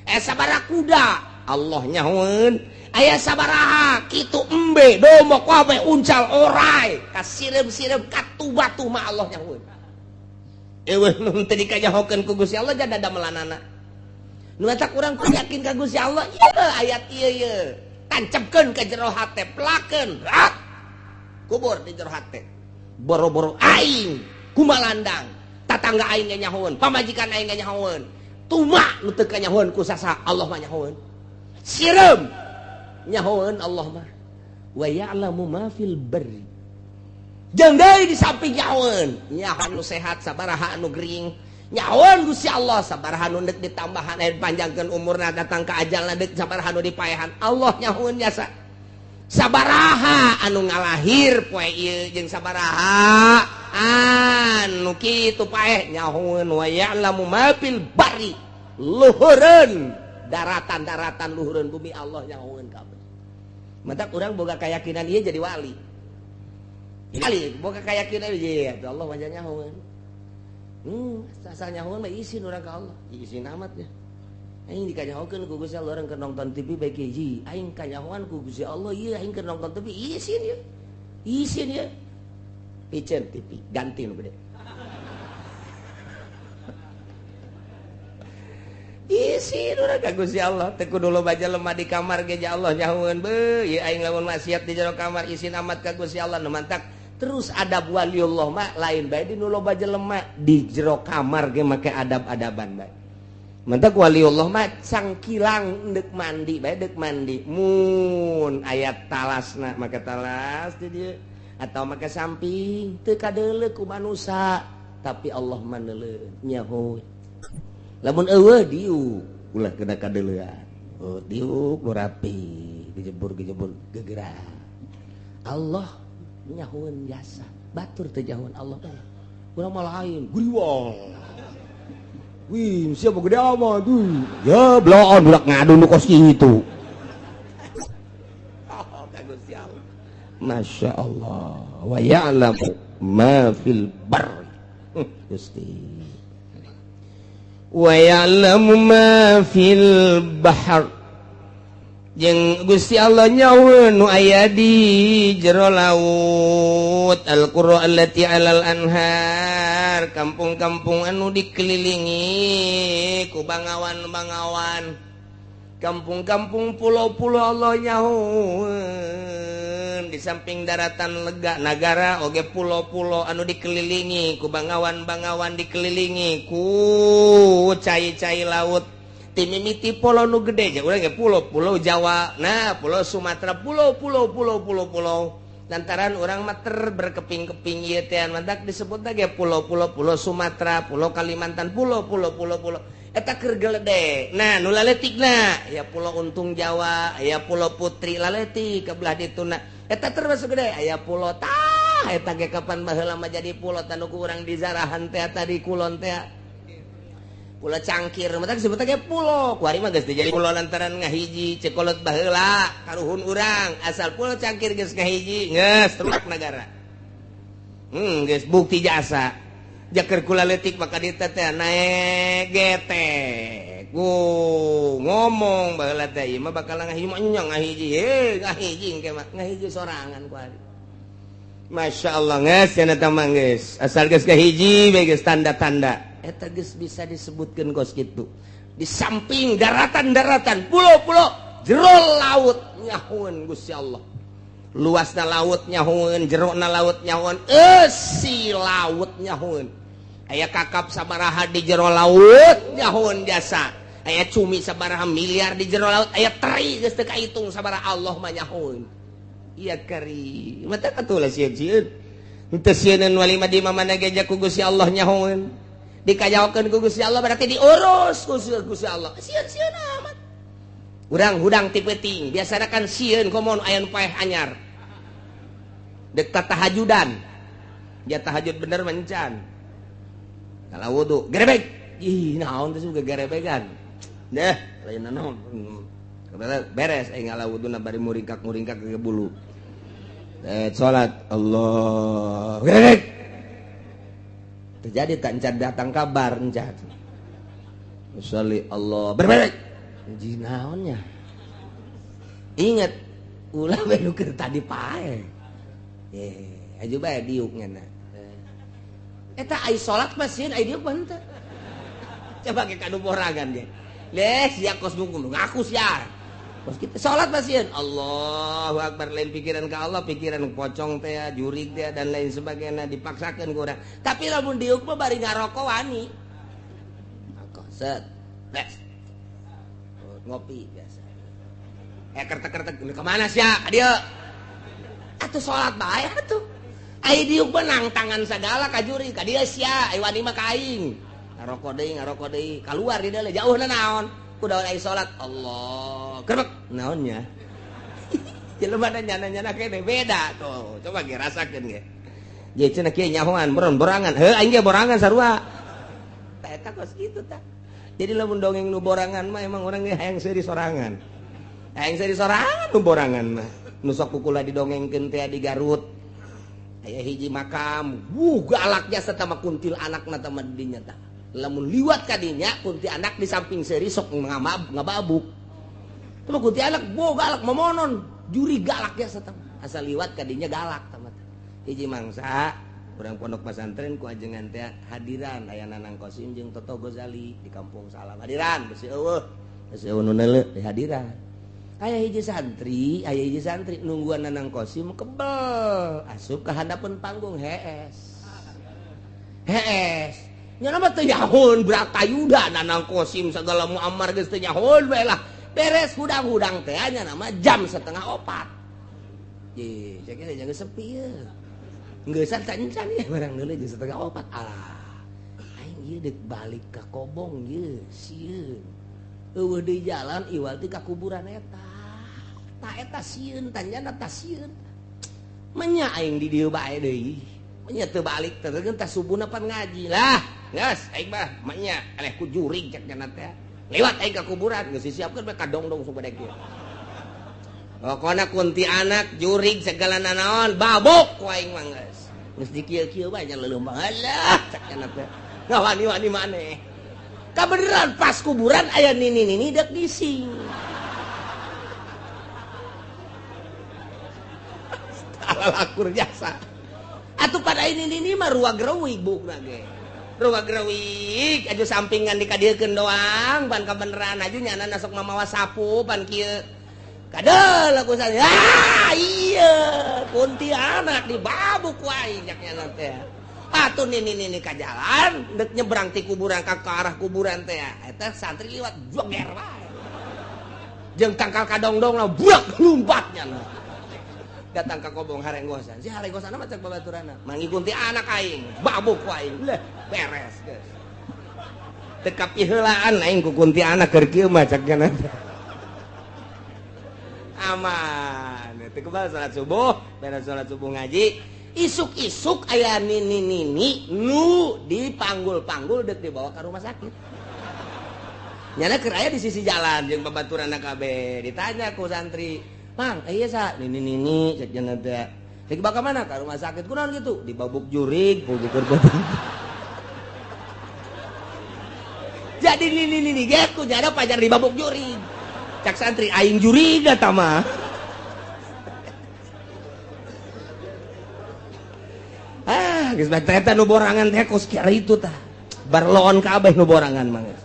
Aya sabaraha kuda Allah nyahoeun. Aya sabaraha kitu embe domba kabeh uncal orai kasireum-sireum katu batu mah Allah nyahoeun. Eueuh nu teu dikanyahokeun ku Gusti Allah jada damelanana. Nu eta kurang ku yakin ka Gusti Allah ieu ayat ieu ieu. Tancapkeun ka jero hate, pelakeun rak kubur di jero hate. Boro-boro aing kumalandang, tatangga aing ge nyahoeun, pamajikan aing ge nyahoeun. Tuma nu teu kanyahoeun ku sasa Allah mah nyahoeun. Sireum nyahoeun Allah mah. Wa ya'lamu ma fil barri. Jeung deui di samping nyahoeun, nyahoeun nu sehat sabaraha anu gering. Nyahoeun Gusti Allah sabaraha nu deuk ditambahan aya dipanjangkeun umurna datang ka ajalna deuk sabaraha nu dipaehan. Allah nyahoeun jasa. Sabaraha anu ngalahir poe ieu jeung sabaraha anu kitu paeh nyahoeun. Wa ya'lamu ma fil barri. Luhureun daratan-daratan luhureun bumi Allah nyahoeun kabeh. Matak urang boga keyakinan ieu jadi wali. Wali boga keyakinan ieu ya Allah wajah nyahoeun. Asal nyahoeun mah isin urang ka Allah. Isin amat ya. Aing dikanyahokeun ku Gusti Allah urang keur nonton TV bae hiji. Aing kanyahoan ku Gusti Allah ieu aing keur nonton TV isin ieu. Isin ieu. Piceun TV ganti nu gede. Isin urang ka Gusti Allah teu kudu loba jelema di kamar ge ja Allah nyahoeun beuh ieu aing lamun maksiat di jero kamar isin amat ka Gusti Allah nu mantak terus adab waliullah mah lain bae di nu loba jelema di jero kamar ge make adab-adaban bae. Mantak waliullah mah cangkilang deuk mandi bae deuk mandi mun aya talasna make talas di dieu atau make samping teu kadeuleu ku manusa tapi Allah mah neuleuh nyaho. Lamun eueuh diuk ulah kena kadeuleuan. Oh diuk nu rapi gejebur-gejebur gegerak. Allah nyahoeun jasa batur teu jahoeun Allah urang mah lain guriwang. Wih, siapa gede amat tuh. Ya bloon budak ngadu nu kos kitu. Oh, ka Gusti Allah. Masya Allah. Wa ya'lamu ma fil barri. Gusti. Wa ya'lamu ma fil bahr. Jeung Gusti Allah nyawa nu aya di jero laut. Al-qura allati 'alal anhar, kampung-kampung anu dikelilingi ku bangawan-bangawan, kampung-kampung pulau-pulau Allah nyahoeun. Di samping daratan lega nagara oge pulau-pulau anu dikelilingi ku bangawan-bangawan, dikelilingi ku cai-cai laut. Timimiti pulau nu gede ja urang ge pulau, pulau Jawa, nah pulau Sumatera, pulau pulau pulau pulau pulau. Lantaran urang mah ter berkeping-keping ieu teh mantak disebutna ge pulau-pulau, pulau Sumatera, pulau Kalimantan, pulau pulau pulau pulau. Eta keur gelede. Nah, nu laletikna ya pulau Untung Jawa, aya pulau Putri laletik ke belah dituna. Eta termasuk gede, aya pulau tah eta ge kapan baheula mah jadi pulau tanu ku urang di zarahan teh tadi kulon teh. Pulau Cangkir, mata disebutna ge pulau. Kuari mah geus jadi pulau lantaran ngahiji cekolot baheula karuhun urang asal pulau Cangkir geus ngahiji geus terus nagara. Geus bukti jasa. Jaker kula leutik maka dieu teh naek getek. Ngomong baheula teh ieu mah bakal ngahiji mah nya ngahiji heuh ngahiji engke mah ngahiji sorangan kuari. Masya Allah geus cenah teh mah geus asal geus ngahiji bae geus tanda-tanda. Eta geus bisa disebutkeun kos kitu. Di samping daratan-daratan, pulau-pulau, jero laut nyahoeun Gusti Allah. Luasna laut nyahoeun, jerona laut nyahoeun, eusi laut nyahoeun. Aya kakap sabaraha di jero laut nyahoeun jasa. Aya cumi sabaraha miliar di jero laut, aya teri geus teu kahitung sabaraha Allah mah nyahoeun. Iya kari. Mata katulah sieun-sieun. Henteu sieuneun wali mah di mana ge ku Gusti Allah nyahoeun. Dikajaokeun ku Gusti Allah berarti diurus ku Gusti Allah. Sieun-sieun amat. Urang hudang ti peuting, biasana kan sieun komo aya nu paeh anyar. Dek tahajudan. Dia tahajud bener mencan. Kalau wudu, gerebek. Ih, naon teh gerebegan. Deh, lain naon. Beres aing ngala wuduna bari muringkak-muringkak ke bulu. Salat Allah. Gerebek. Terjadi tak encan datang kabar encan. Sholli Allah berbalik. Jinaonnya. Ingat ulah bae nu keur tadi pae. Aju bae diuk ngana. Eta ai salat mah sieun ai diuk mah henteu. Coba ge kanu borangan ge. Leh sia kos ngaku sia. Kos kitu salat mah sieun Allahu akbar lain pikiran ka Allah, pikiran pocong teh, jurig teh dan lain sebagainya dipaksakeun ku urang. Tapi lamun diuk mah bari ngaroko wani. Rokok set. Beres. Ngopi biasa. Kertek-kertek kemana sia? Ka dieu. Atuh salat bae atuh. Ai diuk mah nang tangan sagala ka juri, ka dieu sia, ai wani mah ka aing. Ngarokok deui, kaluar di dieu jauhna naon? Kudaon ai salat Allah. Gerbek naonnya? Jelema nyana-nyana kene beda tuh. Coba ge rasakeun ge. Ye cenah kieu nyahoan boron borangan. Heuh aing ge borangan sarua. Tah eta kos kitu tah. Jadi lamun dongeng nu borangan mah emang urang ge hayang seuri sorangan. Hayang seuri sorangan nu borangan mah. Nu sok kukula didongengkeun teh di Garut. Aya hiji makam, wuh galak jasa tah mah kuntil anakna tah mah dinya tah. Lamun liwat ka dinya kunti anak di samping seuri sok ngababuk. Tah kunti anak bo galak momonon, juri galak jasa tah. Asal liwat ka dinya galak tah mah. Hiji mangsa Urang pondok pesantren ku ajengan teh hadiran aya Nanang Kosim jeung Toto Gozali di Kampung Salam. Hadiran besi eueuh. Besi eueuh nu neuleuh di hadiran. Aya hiji santri nungguan Nanang Kosim kebel asup ka handapeun panggung hees. Hees. Nya mah teu nyahoon Bratayuda Nanang Kosim segala Muammar geus teu nyahoon bae lah. Beres hudang-hudang teh nya nama jam 3:30. Ye, cek ge jangan sepi ye. Geus can-can ye barang deuleu jeung 3:30. Alah. Aing ieu deuk balik ka Kobong ye, sieun. Eueuh deui jalan iwal ti ka kuburan eta. Ta eta sieun, tanjana ta sieun. Menya aing di dieu bae deui. Menya teu balik teh tah subuhna pan ngaji lah. Geus aing mah menya eleh ku jurig cek nya teh. Lewat aing ka kuburan geus disiapkeun bae ka dongdong supaya kieu. Pokona kunti anak jurig segala nanaon babuk ku aing mah geus. Geus dikieu-kieu bae nya leuleum alah cek nya teh. Ngawani-wani maneh. Kabeneran pas kuburan aya nini-nini deuk gising. Lakur jasa. Atuh pada ini mah ruag reuwig bukna ge. Ruag reuwig aju sampingan dikadiekeun doang pan kabeneran aju nyana sok mamawa sapu pan kieu. Kadel aku saya. Ah iya kunti anak dibabuk ku aing cak nyana teh. Atuh nini-nini ka jalan deuk nyebrang ti kuburan ka arah kuburan teh. Eta santri liwat joger wae. Jeung tangkal kadongdong lah buak lumpat nyana. Datang ke Kobong harenggosan. Si harenggosan mah cek babaturana. Mangikuti anak aing, babuk ku aing. Leh, beres geus. Tekap iheulaan aing ku kunti anak keur kieu mah cek nya. Aman. Teu kebal salat subuh, beres salat subuh ngaji, isuk-isuk aya nini-nini nu dipanggul-panggul deuk dibawa ka rumah sakit. Nyana keur aya di sisi jalan jeung babaturana kabeh. Ditanya ku santri, "Mang, iya sa, nini-nini cek nya teh. Cek bakal mana ka rumah sakit kunaon gitu? Dibabuk jurig, bukur beuteung." Jadi nini-nini ge ku nyada pajar dibabuk jurig. Cak santri aing jurig eta mah. Ah, geus bae eta nu borangan teh kos kieu itu tah. Barloon kabeh nu borangan mah geus.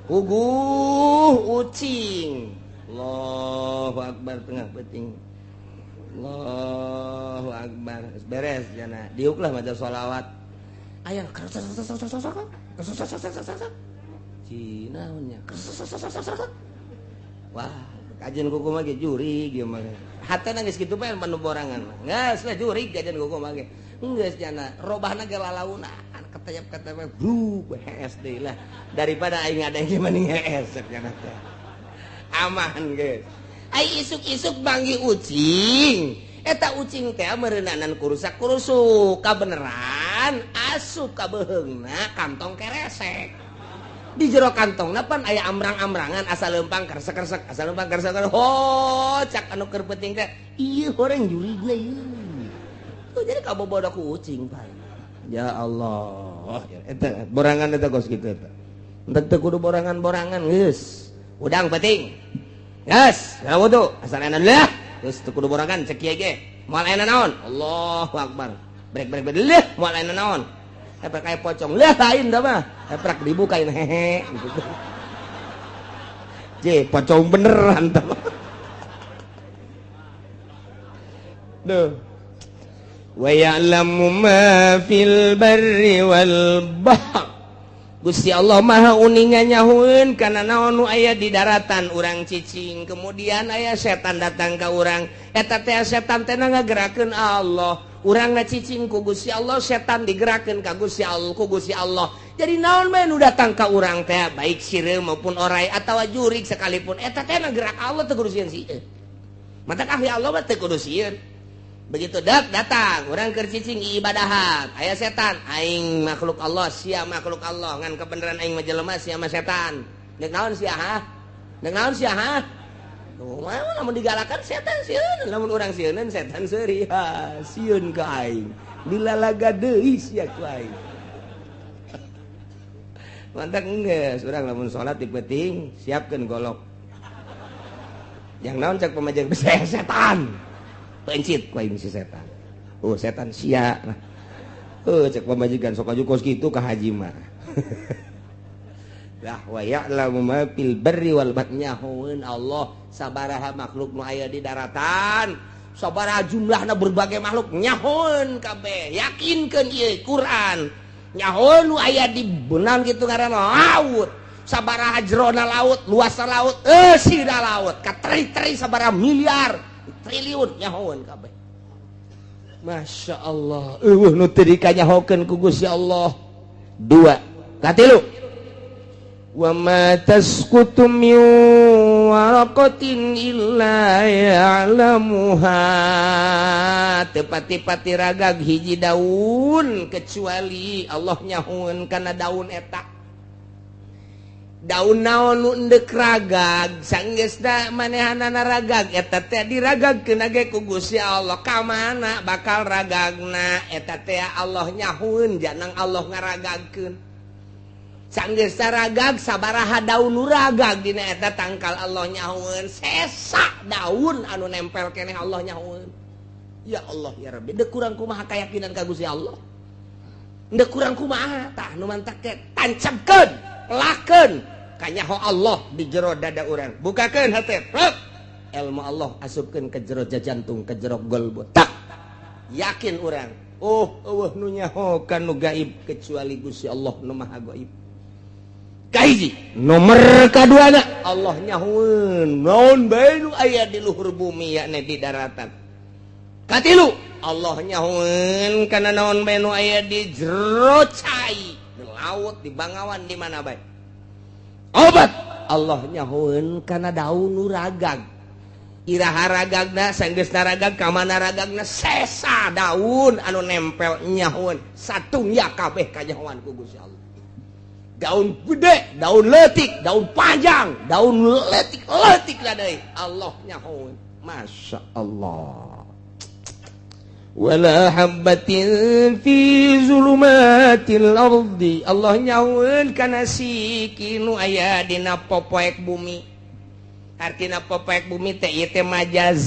Puguh ucing. Allahu akbar tengah peuting. Allahu akbar. Beres jana. Diuklah maca sholawat. Aya Cina nya. Wah, kajian kuku mah ge jurig ieu mah. Hatena geus kitu bae manu borangan mah. Geus lah jurig kajian kuku mah ge. Geus jana robahna ge lalaunan ketayap-ketayap bru hees deui lah. Daripada aing ngadeng mending hees jana teh. Aman geus. Ai isuk-isuk banggi ucing. Eta ucing teh meureunanan kurusak-kurusuk kabeneran asup ka beuheungna kantong keresek. Di jero kantongna pan aya amrang-amrangan asal leumpang kersek-kersek, asal leumpang kersek. Ho, cak anu keur penting teh ieu horeng jurigna ieu. Tuh jadi kabobodo ku ucing pan. Ya Allah, eta borangan eta kos kitu eta. Entek teu kudu borangan-borangan geus. Udang penting. Geus, ya wudu, asal enak lah. Geus teu kudu borangan cek kieu ge. Moal aya naon? Allahu akbar. Brek-brek leuh moal aya naon. Epek kayak pocong lah lain dah mah. Epek dibukain hehe gitu. Je, pocong beneran dah mah. Duh. Wa ya'lamu ma fil barri wal bahr. Gusti Allah Maha uninga nyahueun kana naon nu aya di daratan urang cicing. Kemudian aya setan datang ka urang. Eta teh setan teh ngagerakeun Allah. Urang na cicing ku Gusti Allah, setan digerakeun ka Gusti Allah, ku Gusti Allah. Jadi naon bae nu datang ka urang teh baik sireum maupun orai atawa jurig sekalipun eta teh gerak Allah teu kudu sieun sieun. Matak ahli Allah mah teu kudu sieun. Begitu dak datang urang keur cicing ibadahan, aya setan, aing makhluk Allah, sia makhluk Allah, ngan kebenaran aing mah jelema sia mah setan. Deuk naon sia ha? Deuk naon sia ha? Lamun digalakan setan sieun, lamun urang sieuneun setan seuri, ha sieun ka aing. Dilalaga deui sia ku aing. Mantak geus urang lamun salat di peuting siapkeun golok. Yang naon cek pamajeng setan. Pencit ku aing si setan. Oh setan sia. Heuh cek pamajikan sok aju kos kitu ka haji mah. Lah wa ya'lamu ma fil barri wal bahri, nyahoeun Allah sabaraha makhluk nu aya di daratan, sabaraha jumlahna berbagai makhluk nyahoeun kabeh. Yakinkeun ieu Quran. Nyahoeun nu aya di beunang kitu ngaranna laut. Sabaraha jerona laut, luasna laut, eusina laut, kateri-teri sabaraha miliar, triliun nyahoeun kabeh. Masya Allah, eueuh nu teu dikanyahokeun ku Gusti Allah. Dua, katilu. Wa ma tasqutu min waraqatin illa ya'lamuha. Teu pati-pati ragag hiji daun kecuali Allah nyahoeun kana daun eta. Daun naon nu endek ragag, sanggeusna manehanana ragag eta teh diragagkeun ge ku Gusti Allah. Ka mana bakal ragagna eta teh Allah nyahoeun, janang Allah ngaragagkeun. Sanggeusna ragag sabaraha daun nu ragag dina eta tangkal Allah nyahoeun, sesa daun anu nempel keneh Allah nyahoeun. Ya Allah ya Rabbi, deuk kurang kumaha kayakinan ka Gusti Allah. Deuk kurang kumaha tah nu mantak teh tancapkeun, lakeun kanyaho Allah di jero dada urang. Bukakeun hate, rek. Ilmu Allah asupkeun ke jero jantung, ke jero golbu. Tak yakin urang. Oh, eueuh nu nyaho ka nu gaib kecuali Gusti Allah nu Maha Gaib. Kahiji, nomor kaduana Allah nyahoeun naon bae nu aya di luhur bumi yakni di daratan. Katilu, Allah nyahoeun kana naon bae nu aya di jero cai, di laut, di bangawan, di mana bae. Obat Allah nyahoeun kana daun nu ragag. Iraha ragagna, sanggeusna ragag ka mana ragagna, sesa daun anu nempel nyahoeun satungya kabeh kanyahoan ku Gusti Allah. Daun gede, daun leutik, daun panjang, daun leutik-leutik lah deui Allah nyahoeun. Masya Allah. Wala habbatin fi zulumatil ardi, Allah nyahoeun kana siki nu aya dina popoek bumi. Artina popoek bumi teh ieu teh majaz.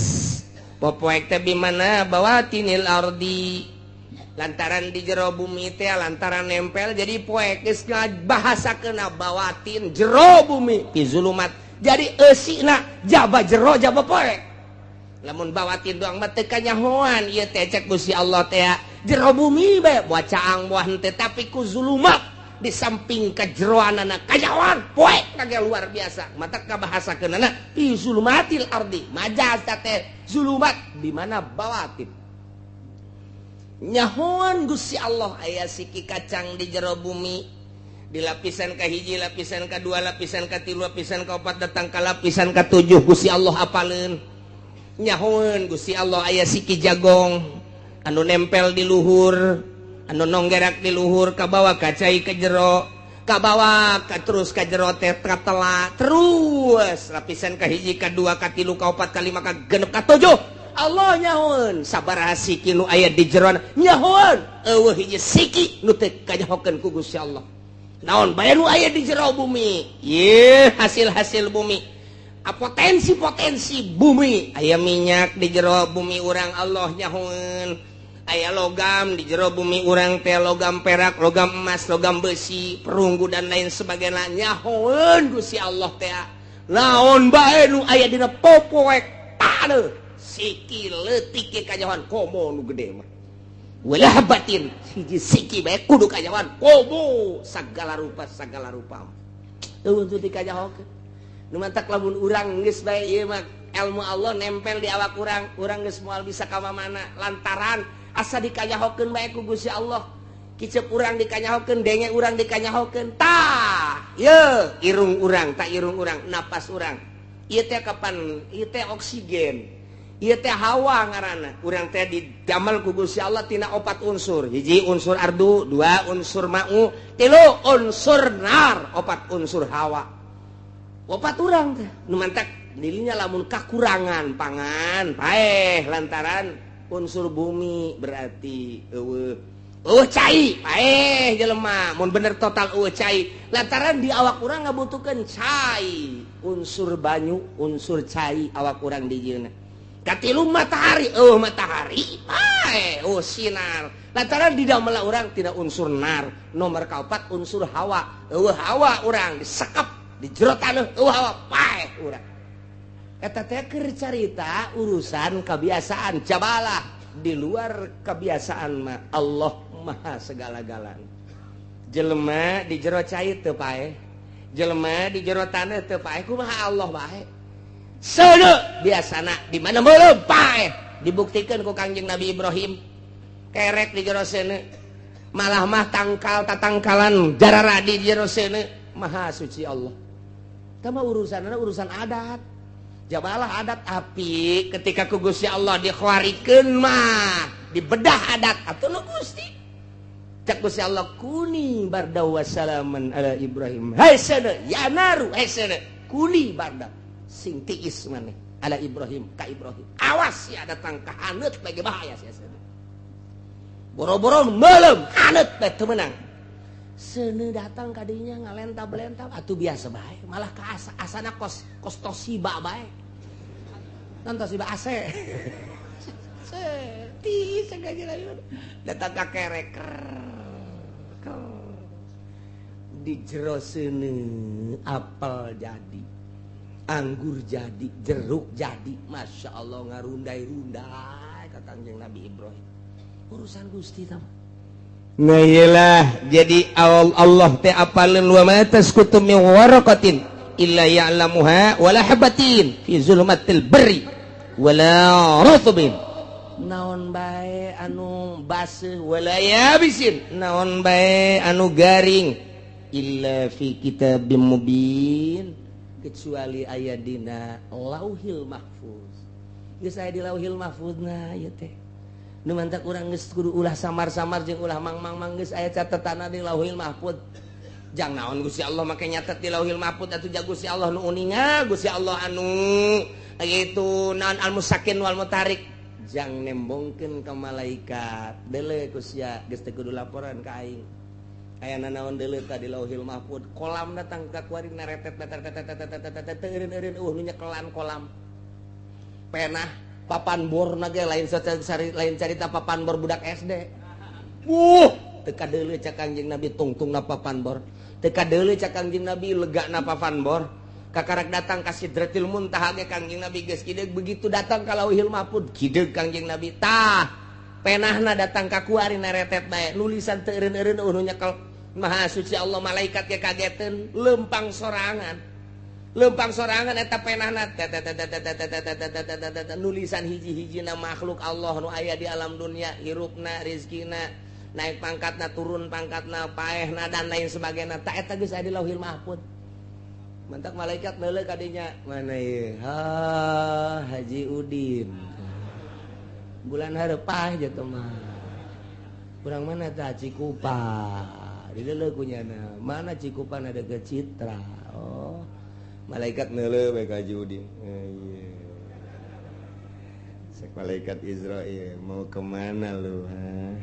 Popoek teh bimana bawatinil ardi, lantaran di jero bumi teh lantaran nempel jadi poek, geus bahasakeun bawatin jero bumi fi zulumat. Jadi eusina jaba jero jaba poek. Lamun bawatin doang mah teu kanyahoan ieu teh cek Gusti Allah teh jero bumi bae buah caang buah henteu, tapi ku zulumat di samping kejeroanana kanyahoan poek kage luar biasa. Mata kabahasakeunana fi zulumatil ardi, majaz teh zulumat di mana bawatin. Nyahoan Gusti Allah aya siki kacang di jero bumi, di lapisan ka hiji, lapisan ka dua, lapisan ka tilu, lapisan ka opat, datang ka lapisan ka tujuh Gusti Allah apaleun. Nyahoeun Gusti Allah aya siki jagong anu nempel di luhur, anu nonggerak di luhur kabawa ka cai ke jero, kabawa ka terus ka jero teh katela terus lapisan ka hiji, ka dua, ka tilu, ka opat, ka lima, ka genep, ka tujuh. Allah nyahoeun sabaraha siki nu aya di jeroan nyahoeun, eueuh hiji siki nu teu kanyahokeun ku Gusti Allah. Naon bae nu aya di jero bumi, ye hasil-hasil bumi, potensi-potensi bumi, aya minyak di jero bumi urang Allah nyahoeun, aya logam di jero bumi urang teh, logam perak, logam emas, logam besi, perunggu dan lain sebagainya nyahoeun Gusti Allah teh. Naon bae nu aya dina popoek taneuh siki leutik ge kanyahoan, komo nu gede mah. Wala habatin, hiji siki bae kudu kanyahoan, komo sagala rupa sagala rupa. Eueuh teu dikanyahokeun. Nu mantak lamun urang geus bae ieu mah ilmu Allah nempel di awak urang, urang geus moal bisa ka mana lantaran asa dikanyahokeun bae ku Gusti Allah. Kicep urang dikanyahokeun, denge urang dikanyahokeun. Tah, ye irung urang, tak irung urang, napas urang. Ieu teh kapan? Ieu teh oksigen. Ieu teh hawa ngaranna. Urang teh didamel ku Gusti Allah tina opat unsur. Hiji unsur ardu, dua unsur ma'u, tilu unsur nar, opat unsur hawa. Opat urang teh. Nu mantak dirinya lamun kakurangan pangan, paeh lantaran unsur bumi berarti eueuh. Eueuh cai, paeh jelema. Mun bener total eueuh cai, lantaran di awak urang ngabutuhkeun cai, unsur banyu, unsur cai awak urang dijieunna. Katilu matahari, oh matahari pae, oh sinar. Lantaran di dalam urang tidak unsur nar. Nomor kaopat unsur hawa, eueuh hawa urang disekep di jero taneuh, eueuh hawa pae urang. Eta teh keur carita urusan kebiasaan jabalah di luar kebiasaan mah Allah maha segala-galana. Jelema di jero cai teu pae, jelema di jero taneuh teu pae, kumaha Allah bae. Seuneu biasana di mana meureum pae dibuktikan ku Kangjeng Nabi Ibrahim kerek di jero seuneu malah mah tangkal tatangkalan jararadi di jero seuneu maha suci Allah. Tah mah urusanna urusan adat. Jabalah adat api ketika ku Gusti Allah dikhuarikeun mah dibedah adat atuh nu Gusti. Cak Gusti Allah kuni barda wassalaman ala Ibrahim. Hai seuneu ya naru hai seuneu kuni barda sing tiis maneh ala Ibrahim ka Ibrahim. Awas ya datang ka haneut bagi bahaya sia seuneu. Boro-boro meuleum haneut bae teu meunang. Seuneu datang ka dinya ngalentab-lentab atuh biasa bae malah ka asana kos kos Toshiba bae. Nan Toshiba AC. Tiis sagala datang ka kerek. Di jero seuneu apel jadi, anggur jadi, jeruk jadi, masya Allah ngarundai-rundai ka Kangjeng Nabi Ibrahim. Urusan Gusti tah. Nah iyalah jadi Allah teh apaleun wa ma tasqutu min waraqatin illa ya'lamuha wala habatin fi zulumatil barri wala rutbin. Naon bae anu baseuh wala yabisin, naon bae anu garing illa fi kitabim mubin, kecuali aya dina Lauhil Mahfuz. Geus aya di Lauhil Mahfuz na ieu teh. Nu mantak urang geus kudu ulah samar-samar jeung ulah mang-mang-mang geus aya catetanna di Lauhil Mahfuz. Jang naon Gusti Allah make nyatet di Lauhil Mahfuz atuh ja Gusti Allah nu uninga, Gusti Allah anu itu naon al-musakin wal mutarik. Jang nembongkeun ka malaikat. Deuleu ku sia geus teu kudu laporan ka aing. Aya nanaon deuleu ta di Lauhil Mahfuz. Kolam datang ka kuari naretet teu eureun-eureun eueuh nu nyekelan kolam. Penah papan bor na ge lain lain carita papan bor budak SD. Wuh, teu kadeuleu cak Kangjeng Nabi tungtungna papan bor. Teu kadeuleu cak Kangjeng Nabi legana papan bor. Kakarak datang ka Sidratil Muntaha ge Kangjeng Nabi geus kideug, begitu datang ka Lauhil Mahfuz kideug Kangjeng Nabi. Tah, penahna datang ka kuari naretet bae, nulisan teu eureun-eureun eueuh nu nyekel. Maha suci Allah malaikat ge kageteun, lempang sorangan. Lempang sorangan eta penahna nulisan hiji-hijina makhluk Allah nu aya di alam dunia, hirupna, rezekina, naik pangkatna, turun pangkatna, paehna dan lain sebagainya. Ta eta geus aya di Lauhil Mahfuz. Mantak malaikat neuleuh ka dinya, mana ieu? Ha, Haji Udin. Bulan hareup paeh jatuh mah. Urang mana tah Cikupa? Dideuleu ku nyana. Mana Cikupa na deukeut Citra. Oh. Malaikat neuleuh bae ka Haji Udin. Ieu. Sek malaikat Israil mau kemana lu, ha?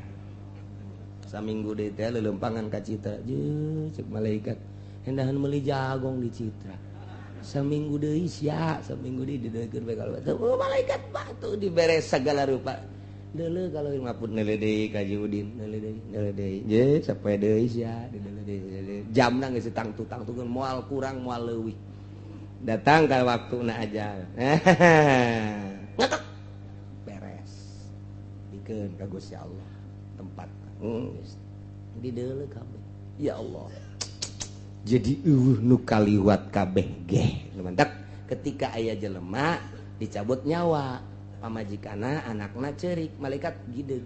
Saminggu deui teh leuleumpangan ka Citra. Jeung cek malaikat hendahan meuli jagong di Citra. Saminggu deui sia, saminggu deui dideuleukeun bae kalau teu malaikat batu dibere sagala rupa. Deuleu kalau mapun neuleuh deui ka Haji Udin, neuleuh deui, neuleuh deui. Je sapoe deui sia, dideuleuh deui. Jamna geus tangtu-tangtukeun moal kurang moal leuwih. Datang ka waktuna aja. Ngetek. Beres. Dikeun ka Gusti Allah tempat. Geus dideuleu kabeh. Ya Allah. Jadi eueuh nu kaliwat kabeh geh. Mantak ketika aya jelema dicabut nyawa, pamajikana anakna ceurik, malaikat gideug.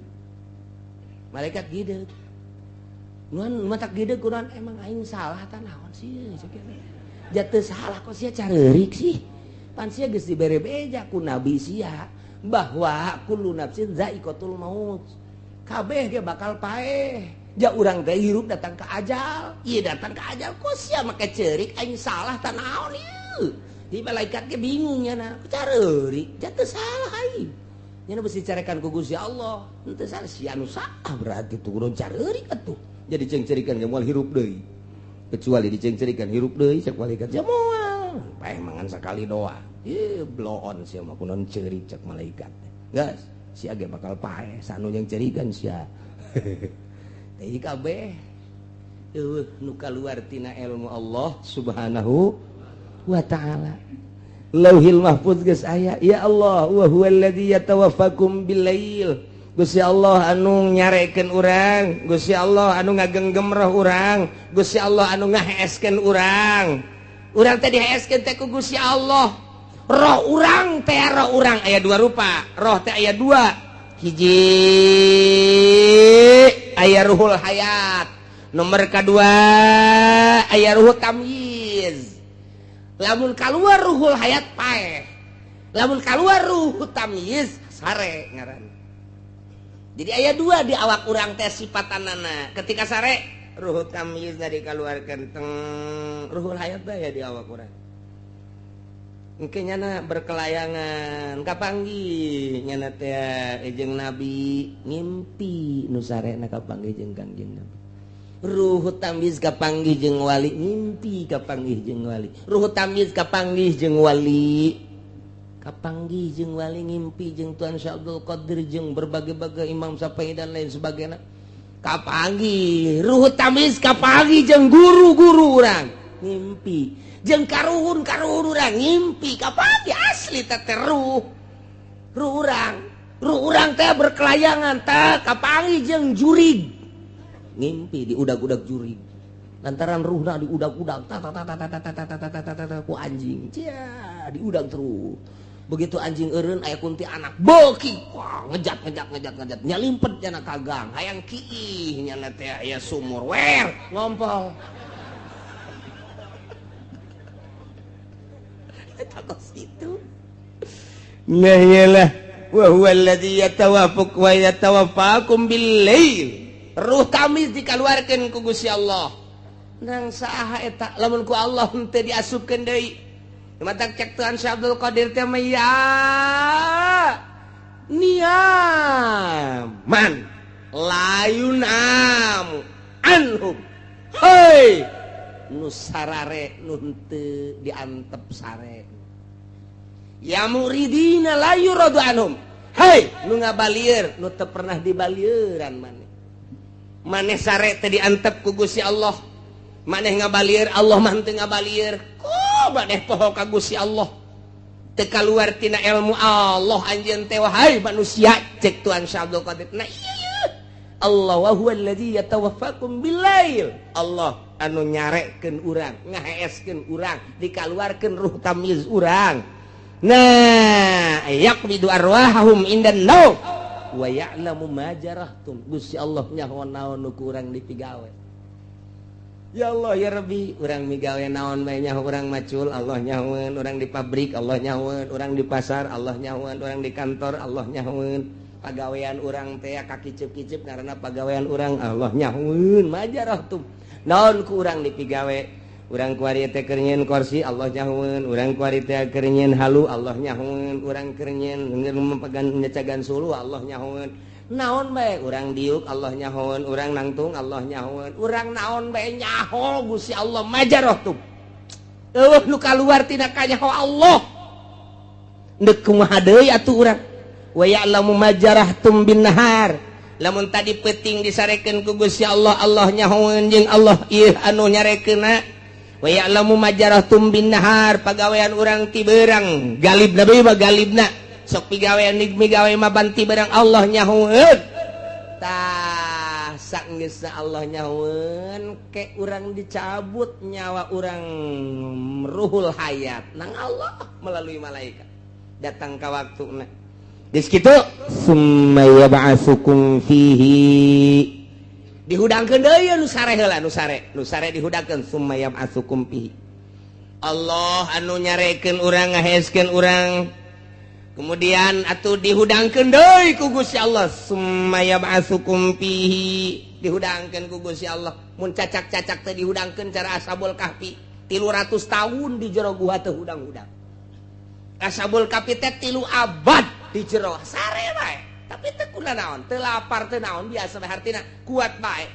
Malaikat gideug. Nuan matak gideug kunaon emang aing salah tah naon sih cek jatuh salah kok sia careurik sih. Pan sia geus dibere beja ku nabi sia bahwa kullu nafsin zaiqatul maut. Kabeh ge bakal paeh. Ja urang teh hirup datang ke ajal. Ieu datang ke ajal kok sia make ceurik aing salah tah naon ieu. Di malaikat ge bingung nya careurik jatuh salah aing. Nya besi carekan ku Gusti Allah. Henteu salah sia nu salah berarti turun careurik atuh. Jadi cengcerikan ge moal hirup deui. Kecuali dicengcerikan hirup deui cek malaikat ya moal. Paeh mangan sakali doang. Ih, bloon sia mah kunaon ceurik cek malaikat. Geus, sia ge bakal paeh sanu jeung ceurikan sia. Teh kabeh eueuh nu kaluar tina ilmu Allah Subhanahu wa ta'ala. Lauhil Mahfuz geus aya, ya Allah wa huwallazi yatawaffakum billail. Gusti Allah anu nyarekeun urang, Gusti Allah anu ngagenggem roh urang, Gusti Allah anu ngaheeskeun urang. Urang teh diheeskeun teh ku Gusti Allah. Roh urang teh roh urang aya dua rupa, roh teh aya dua. Hiji aya ruhul hayat, nomor kedua aya ruhul tamyiz. Lamun kaluar ruhul hayat paeh, lamun kaluar ruh tamyiz sare ngaran. Jadi aya dua di awak urang teh sifatanana. Ketika sare ruh tamyiz dikaluarkeun teng ruhul hayat bae di awak urang. Engke nyana berkelayangan kapanggih nyana teh jeung nabi ngimpi nu sarena kapanggih jeung Kangjeng Nabi. Ruh tamyiz kapanggih jeung wali ngimpi kapanggih jeung wali. Ruh tamyiz kapanggih jeung wali. Kapanggih jeung wali ngimpi jeung Tuan Syekh Abdul Qadir jeung berbagai-bagai Imam Syafi'i dan lain sebagainya. Kapanggih ruh tamyiz kapanggih jeung guru-guru urang ngimpi jeung karuhun-karuhun urang ngimpi kapanggih asli teh ruh. Ruh urang, ruh urang teh berkelayangan teh kapanggih jeung jurig. Ngimpi diudag-udag jurig. Lantaran ruhna diudag-udag ta ta ta ta ta ta ta ta ta ta ku anjing. Cia, diudag terus. Begitu anjing eureun aya kunti anak beuki wah ngejat ngejat ngejat ngejat nyalimpet nyana ka gang hayang kiih nyana teh aya sumur wer ngompol. Eta kos kitu. Nah iyalah wa huwa alladzi yatawaffaq wa yatawaffakum bil lail. Ruh tamyiz dikaluarkeun ku Gusti Allah. Nang saha eta lamun ku Allah henteu diasupkeun deui. Matak cek Tuhan Syekh Abdul Qadir teh mah ya niaman layunam anhum. Hei nu sarare nu henteu diantep sare. Ya muridina la yuradu anhum. Hei nu ngabalieur nu teu pernah dibalieuran maneh. Maneh sare teh diantep ku Gusti Allah. Maneh ngabalieur Allah mah henteu ngabalieur. Maneh poho ka Gusti Allah. Teu kaluar tina ilmu Allah anjeun teh wahai manusia cek Tuhan Syekh Abdul Qadir. Nah ieu Allah wa huwa allazi yatawaffakum billail. Allah anu nyarekeun urang, ngaheeskeun urang, dikaluarkeun ruh tamyiz urang. Nah, yaqbidu arwahahum indan naum wa ya'lamu ma jarahtum. Gusti Allah nyaho naon nu ku urang dipigawe. Ya Allah ya Rabbi, urang migawe naon bae nyaho urang macul Allah nyahoeun, urang di pabrik Allah nyahoeun, urang di pasar Allah nyahoeun, urang di kantor Allah nyahoeun, pagawean urang teh kakiceup-kiceup ngaranna pagawean urang Allah nyahoeun, majarahtum. Naon ku urang dipigawe? Urang kuari teh keur nyieun kursi Allah nyahoeun, urang kuari teh keur nyieun halu Allah nyahoeun, urang keur nyieun memegan nyecagan sulu Allah nyahoeun. Naon bae urang diuk Allah nyahoeun, urang nangtung Allah nyahoeun, urang naon bae nyaho Gusti Allah majarahtum. Eueuh nu kaluar tina kanyaho Allah. Deuk kumaha deui atuh urang? Wa ya'lamu ma jarahtum bin nahar. Lamun tadi peuting disarekeun ku Gusti Allah, Allah nyahoeun jeung Allah ieu anu nyarekeunna. Wa ya'lamu ma jarahtum bin nahar, pagawean urang ti beurang, galibna bae mah galibna. Sok pigawean migawe mah banti barang Allah nyahoeun. Tah saenggeusna Allah nyahoeun ke urang dicabut nyawa urang ruhul hayat nang Allah melalui malaikat datang ka waktuna. Geus kitu summa yab'atsukum fihi dihudangkeun deui nu sare heula nu sare dihudangkeun summa yab'atsukum fihi. Allah anu nyarekeun urang ngaheeskeun urang. Kemudian atuh dihudangkeun deui ku Gusti Allah summa yab'atsukum fihi dihudangkeun ku Gusti Allah. Mun cacak-cacak teh dihudangkeun cara Ashabul Kahfi 300 tahun di jero guha teh hudang-hudang. Ashabul Kahfi teh 3 abad di jero sare bae. Tapi teh kuna naon, teu lapar teu naon biasa bae hartina kuat bae.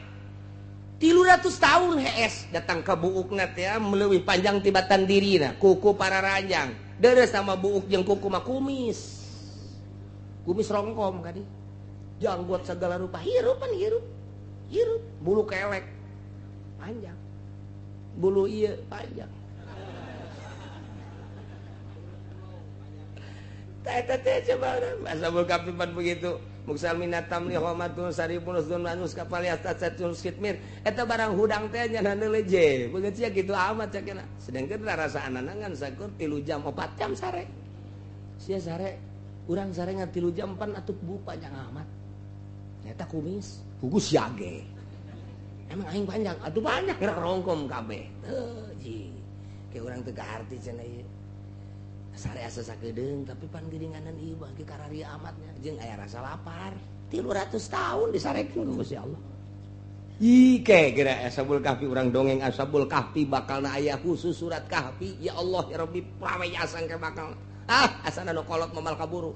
300 tahun hees datang ke buukna teh meleuwih panjang tibatan dirina, kuku para ranjang. Deres sama buuk jeung kuku mah kumis. Kumis rongkom kadi. Janggot segala rupa hirup pan hirup. Hirup bulu kelek panjang. Bulu ieu panjang. Teh teh coba ashabul kahfi pan begitu. Muksal minatam li homatun saribun usdun manus kapal yastatun skitmir eta barang hudang teh nya leje beungeut sia kitu amat cakena sedangkeun rasa anangan sakur 3 jam 4 jam sare sia sare urang sare ngan 3 jam pan atuh bu panjang amat eta kumis pugus yage emang aing panjang atuh banyak gerak rongkom kabeh teu ji ke urang teu kaharti cenah ieu sare asa sakedeung tapi pan geuninganan ieu bagi kararia amatnya jeung aya rasa lapar 300 tahun disarekeun ku Gusti Allah. Ih ke geura Ashabul Kahfi urang dongeng Ashabul Kahfi bakalna aya khusus surat Kahfi ya Allah ya Rabbi prawe asang ke bakal ah asana nu kolot momal kaburu.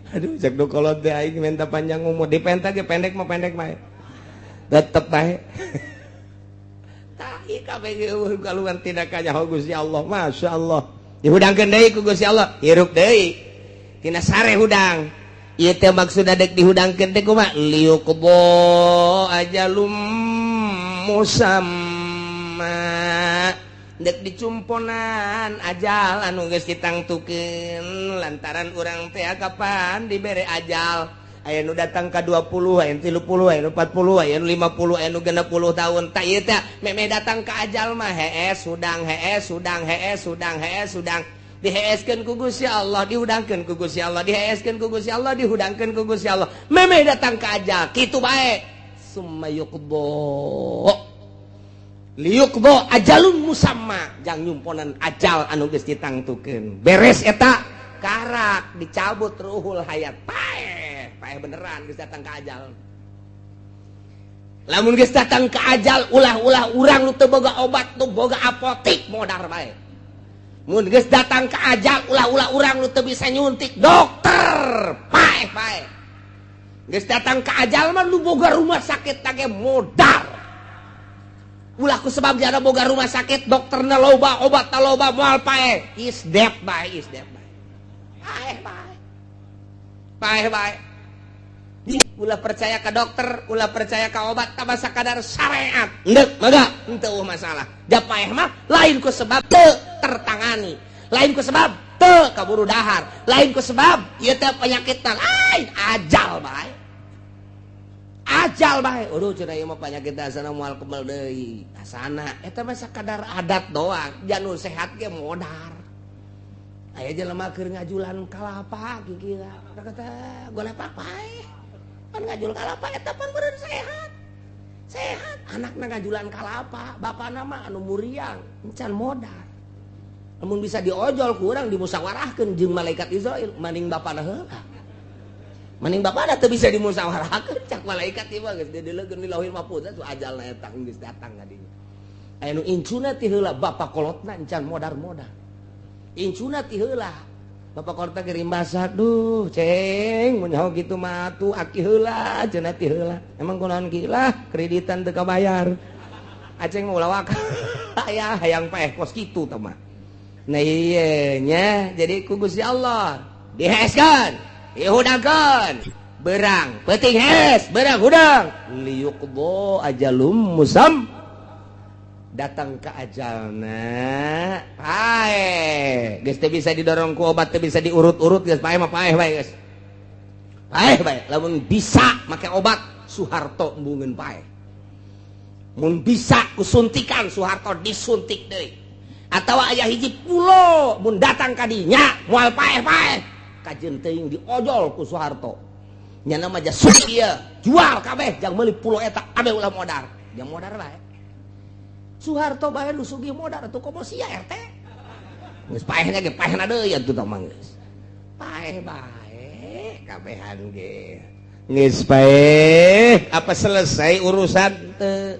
Aduh cek nu kolot teh aing minta panjang umur dipenta ge pendek mah pendek mah tetep bae. Keluar tidak kanyaho Gusti Allah Masya Allah dihudangkeun deui ku Gusti Allah hirup deui tina sare hudang ieu teh maksudna dek dihudangkeun teh kumaha liuqdo ajalum musamma dek dicumponan ajal anu geus ditangtukeun lantaran urang teh kapan dibere ajal aya nu datang ka 20, aya nu 30, aya nu 40, aya nu 50, aya nu 60 tahun. Tak ieu teh memeh datang ka ajal mah hees hudang hees hudang hees hudang hees hudang diheeskeun ku Gusti Allah, dihudangkeun ku Gusti Allah, diheeskeun ku Gusti Allah, dihudangkeun ku Gusti Allah. Memeh datang ka ajal kitu bae. Summa yuqdo liyuqdo ajalun musamma jang nyumponan ajal anu geus ditangtukeun. Beres eta karak dicabut ruhul hayat. Paeh paeh beneran geus datang ka ajal. Lamun geus datang ka ajal ulah-ulah urang nu teu boga obat nu boga apotik modar bae. Mun geus datang ka ajal ulah-ulah urang nu teu bisa nyuntik dokter paeh bae. Geus datang ka ajal mah nu boga rumah sakit tage modar. Ulah ku sebab jana boga rumah sakit dokterna loba obatna loba moal paeh. Is dead bae is dead bae. Paeh bae. Paeh bae. Ulah percaya ke dokter, ulah percaya ke obat, tambah sakadar syariat. Endek, mangga, henteu masalah. Da paeh mah lain ku sebab teu tertangani, lain ku sebab teu kaburu dahar, lain ku sebab ieu teh penyakitna lain ajal bae. Ajal bae. Aduh cenah ieu mah penyakit asana moal kebal deui. Asana eta mah sakadar adat doang, janur sehat ge modar. Aya jelema keur ngajulan kalapa kikira. Kata golepak paeh. Pan ngajul kalapa eta pan meureun sehat. Sehat anakna ngajulan kalapa, bapana mah anu muriang, encan modar. Lamun bisa diojol ku urang dimusyawarahkeun jeung malaikat Israil, maning bapana heula. Maning bapana teu bisa dimusyawarahkeun cak malaikat ieu mah geus dideleukeun di Lauhil Mahfuz atuh ajalna eta geus datang ka dinya. Aya nu incuna ti heula bapa kolotna encan modar-modar. Incuna ti heula bapak kolotna ge rimbasa duh ceng mun nyaho kitu mah atuh aki heula cenah ti heula emang kunaon ki lah kreditan teu kabayar aceng mah ulah waka aya hayang paeh kos kitu tah mah nah ieu nya jadi ku Gusti Allah diheskeun dihudangkeun berang peuting hes berang hudang liyuqdo ajalum musam datang ke ajalna paeh geus teu bisa didorong ku obat teu bisa diurut-urut geus paeh mah paeh bae geus paeh bae lamun bisa make obat Soeharto embungeun paeh mun bisa ku suntikan Soeharto disuntik deui atawa aya hiji pulo mun datang ka dinya moal paeh-paeh kajeun teuing diojol ku Soeharto nya mah jasuk ieu jual kabeh jang meuli pulo eta kabeh ulah modar jang modar bae Soeharto bae nu sugih modar atuh komo sia RT. Geus paehna ge paehna deui atuh tah mah geus. Paeh bae kabehan ge. Geus paeh, apa selesai urusan teu?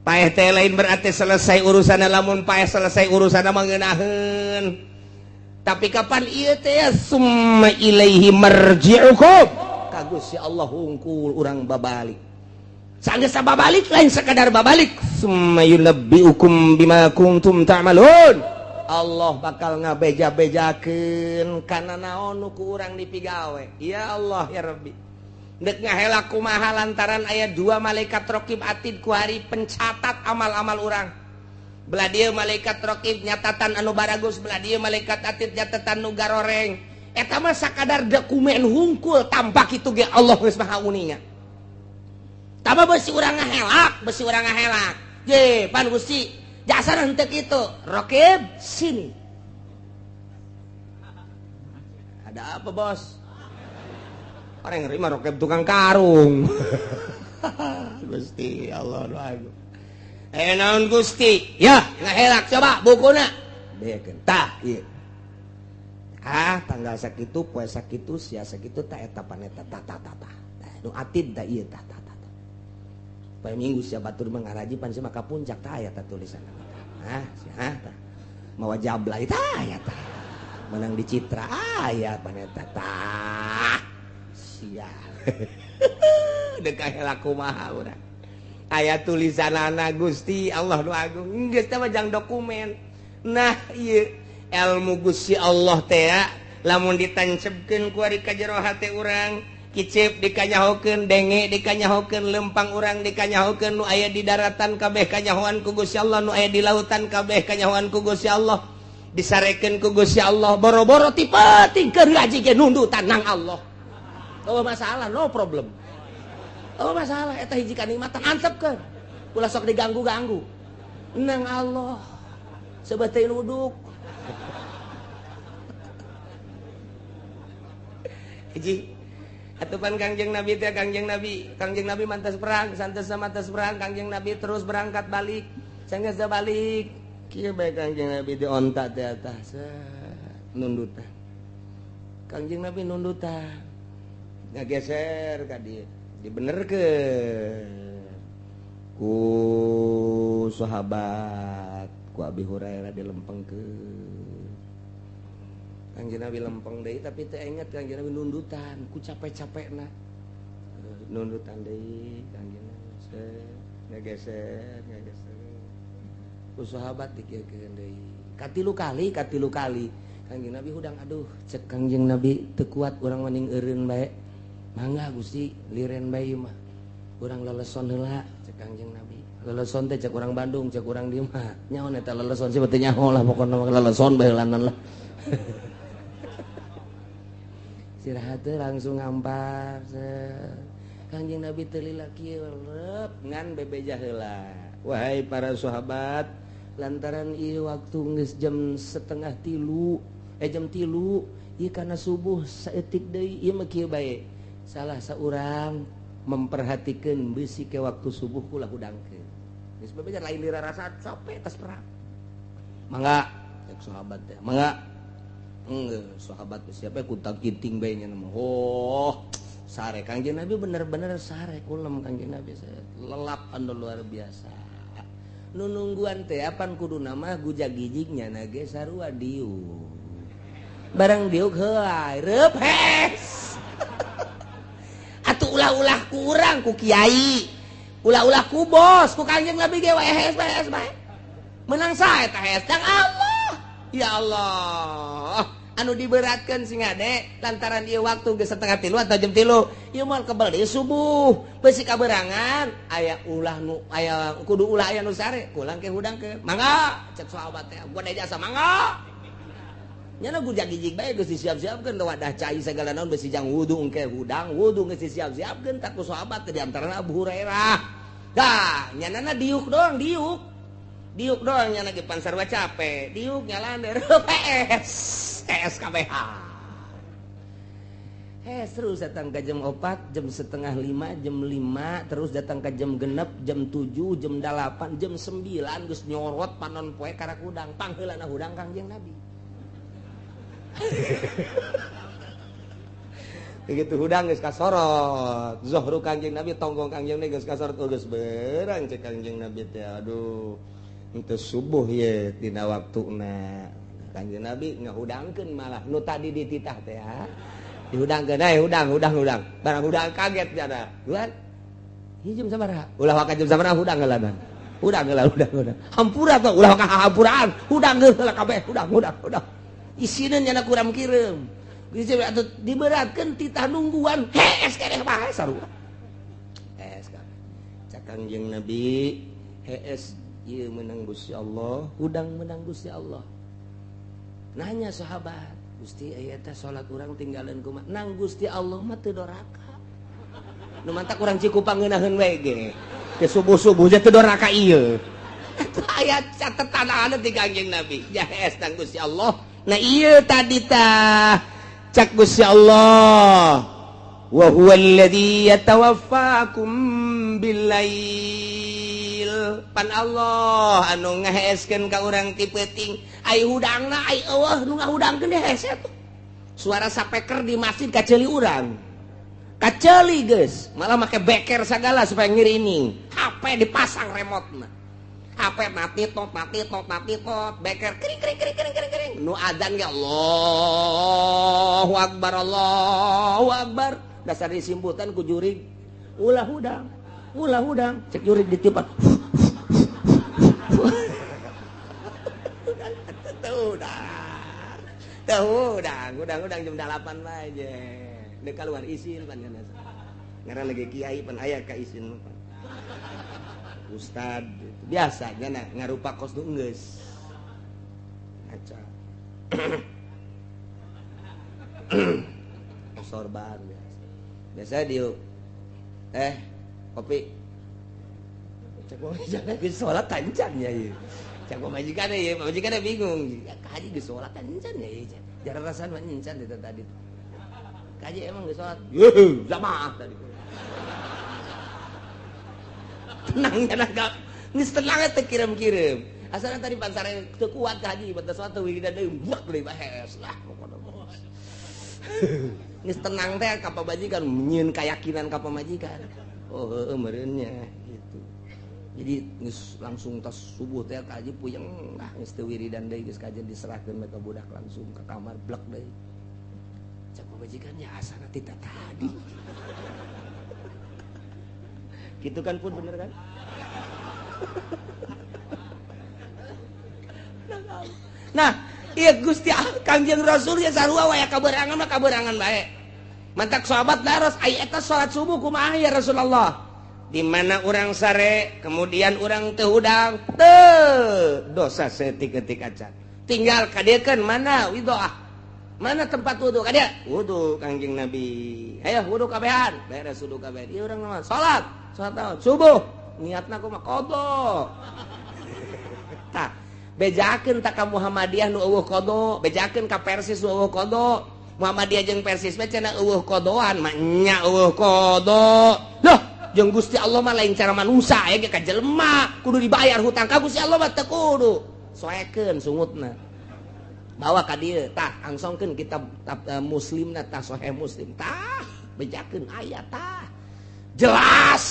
Paeh teh lain berarti selesai urusan lamun paeh selesai urusan mah ngeunaheun. Tapi kapan ieu teh summa ilaihi marji'ukum. ka Gusti Allah hungkul urang babalik. Sanggeus babalik lain sekadar babalik, summa yunabbiukum bima kuntum ta'malun. Allah bakal ngabeja-bejakeun kana naon nu ku urang dipigawe. Ya Allah ya Rabbi. Dek ngahela kumaha lantaran aya dua malaikat raqib atid ku hari pencatat amal-amal urang. Belah dieu malaikat raqib nyatatan anu baragus, belah dieu malaikat atid nyatatan nu garoreng. Eta mah sakadar dokumen hungkul tampak itu ge Allah geus maha uninga. Tama besi urang ngahelak, besi urang ngahelak. Ye, pan Gusti, jasa henteu kitu. Raqib sini. Ada apa, Bos? Orang yang nerima rokeb tukang karung. Gusti Allah agung. Naon Gusti? Ya, ngahelak coba bukuna. Bekeun. Tah, ieu. Ah, tanggal sakitu, poe sakitu, sia sakitu tah eta paneta tah tah tah tah. Nu atid tah ieu tah tah tah. Poe Minggu sia batur mangaraji pan sia maka puncak tah aya tah tulisanna. Hah, sia tah. Mawa jablay tah aya tah. Menang di Citra aya paneta tah. Sia. Dek kahelak kumaha urang. Aya tulisanana Gusti Allah nu agung. Geus teh mah jang dokumen. Nah, ieu ilmu Gusti Allah teh lamun ditancepkeun ku ari ka jero hate urang, kicep dikanyahokeun, denge dikanyahokeun, lempang urang dikanyahokeun, nu aya di daratan kabeh kanyahoan ku Gusti Allah, nu aya di lautan kabeh kanyahoan ku Gusti Allah, disarekeun ku Gusti Allah, boro-boro ti peuting keur ngaji ge nundutan nang Allah. Oh masalah, no problem. Oh masalah, eta hiji kanikmatan antepkeun. Ulah sok diganggu-ganggu. Nang Allah. Sebatein uduk. Hiji. Atupan Kangjeng Nabi teh Kangjeng Nabi mantas perang, santos mantas perang, Kangjeng Nabi terus berangkat balik. Sanggeus balik, kieu bae Kangjeng Nabi di onta teh atas. Nundutan. Kangjeng Nabi nundutan. Ngageser ka dieu, dibenerkeun ku sahabat, ku Abi Hurairah dilempengkeun. Kangjeng Nabi lempeng deui tapi teu inget Kangjeng Nabi nundutan ku capek-capekna. Nundutan deui Kangjeng Nabi ngageser, ngageser. Ku sahabat dikieukeun deui. Katilu kali, katilu kali. Kangjeng Nabi hudang aduh, cek Kangjeng Nabi teu kuat urang mending eureun bae. Mangga Gusti liren bae mah. Urang leleson heula cek Kangjeng Nabi. Leleson teh cek urang Bandung, cek urang dieu mah. Nyaho eta leleson sih teu nyaho lah pokona mah leleson bae heulanan lah. Istirahat teh langsung ngampar. Kangjeng Nabi teu lila kieu rep ngan bebeja heula. Wahai para sahabat, lantaran ieu waktu geus jam 2:30, jam 3, ieu kana subuh saeutik deui ieu mah kieu bae. Salah seorang memperhatikan besi ke waktu subuh ulah hudangkeun. Geus bebeja lain dirasa capek tas perang. Mangga cek sahabat teh, mangga. Enggeus sahabat siapa kuntang kinting bae nya mah. Oh, sare Kangjeng Nabi bener-bener sare kulem Kangjeng Nabi lelap anu luar biasa. Nu nungguan teh apan kuduna mah gujag-gijig nyana ge sarua diuk. Barang diuk heuay reup hes. Atuh ulah-ulah ku urang ku kiai, ulah-ulah ku bos, ku Kangjeng Nabi ge wae hes bae hes bae. Menang sae eta hes tang Allah. Ya Allah. Anu diberatkan sing ade lantaran ieu waktu geus 2:30 atau jam 3. Ieu moal kebel deui subuh. Beusi kaberangan aya ulah nu aya kudu ulah aya nu sare, kulang ke hudang ke. Mangga cek sahabat teh, gua jasa mangga. Nyana gujag-gijig bae geus disiap-siapkeun wadah cai sagala naon beusi jang wudu engke hudang, wudu geus disiap-siapkeun tak ku sahabat teh di antarana Abu Hurairah. Dah, nyanana diuk doang, diuk. Diuk doang nyana ge pan sarua capek, diuk nyalander PS. SKBH. Terus datang ke jam 4, jam 4:30, jam 5, terus datang ke jam 6, jam 7, jam 8, jam 9 geus nyorot panon poe karak hudang, pangheulana hudang Kangjeng Nabi. Begitu hudang geus kasorot, zuhru Kangjeng Nabi tonggong Kangjeng Nabi geus kasorot, oh, geus berang cek Kangjeng Nabi teh, aduh, henteu subuh ye dina waktuna. Kangjeng Nabi ngahudangkeun malah nu tadi dititah teh. Dihudangkeun eh hudang hudang hudang. Barang hudang kaget jana. Duan. Ieu jam sabaraha? Ulah waka jam sabaraha hudang heula. Hudang heula hudang hudang. Hampura tuh ulah waka hampuraan. Hudang heula kabeh hudang hudang hudang. Isineun nyana kuram kireum. Geus atuh diberatkeun titah nungguan. Hees keneh bae sarua. Hees kabeh. Cak Kangjeng Nabi, hees ieu meunang Gusti Allah, hudang meunang Gusti Allah. Nanya sahabat, Gusti aya teh salat urang tinggalan kumaha? Nang Gusti Allah mah teu doraka. Nu mantak urang Cikupang ngeunaheun we ge. Ke subuh-subuh teh teu doraka ieu. Eta aya catetan anu ti Kangjeng Nabi. Ya hees nang Gusti Allah. Nah ieu tadi tah cak Gusti Allah. Wa huwa alladzi yatawaffakum billail. Pan Allah anu ngaheeskeun ka urang ti peuting. Ai hudangna ai eueuh nu ngahudangkeun hese tuh. Suara sapeker di masjid kaceuli urang. Kaceuli geus, malah make beker sagala supaya ngirining. HP dipasang remote-na. HP mati tot mati tot mati tot, beker kering kering kering kering kering kering. Nu adzan ge Allahu Akbar Allahu Akbar. Dasar disimputan ku jurig. Ulah hudang, ulah hudang, cek jurig ditiupan. Tuh, udang, udang, udang jam 8 bae je. Deuk keluar isin pan kana. Ngaran lagi kiai pan aya ka isin pan. Ustad biasa nya ngarupa kos nu geus. Ngaca. Sorban biasa. Biasa dieu kopi. Cek majikan geus salat tancan nya ieu. Cek pamajikan ieu, pamajikan bingung. Ya kaji geus salat tancan ya ieu. Jarang rasaan mah encan itu tadi. Kaji emang geus salat. Yeuh, jamaah tadi. Tenang nya geus tenang teh kirim-kirim. Asalna tadi pansare teu kuat ka haji batas salat wiridan deui buak deui bahes lah pokona. Geus tenang teh ka pamajikan nyieun keyakinan ka pamajikan. Oh heueuh meureun nya gitu. Jadi geus langsung tas subuh teh ka haji puyeng lah geus teu wiridan deui geus kajen diserahkeun ka budak langsung ke kamar blek deui. Cak pamajikan nya asana ti tadi. Gitu kan pun bener kan? Nah, iya Gusti Kangjeng Rasul ya sarua wae kaberangan mah kaberangan bae. Mantak sahabat daros ai eta salat subuh kumaha ya Rasulullah? Di mana urang sare, kemudian urang teu hudang, teu dosa saeutik-eutik acan. Tinggal kadiekeun mana widoah. Mana tempat wudu ka dia? Wudu Kangjeng Nabi. Ayo wudu kabehan, beres wudu kabehan. Ieu urang mah salat, salat naon? Subuh. Niatna kumaha? Qada. Tah, bejakeun ta ka Muhammadiyah nu eueuh qada, bejakeun ka Persis nu eueuh qada. Muhammadiyah jeung Persis mah cenah eueuh qadoan, mah nya eueuh qada. Loh, jeung Gusti Allah mah lain cara manusia aya ge ka jelema, kudu dibayar hutang ka Gusti Allah mah teu kudu. Soekeun sungutna. Bawa ka dieu tah angsongkeun kitab Muslimna tah Sahih Muslim tah bejakeun aya tah. Jelas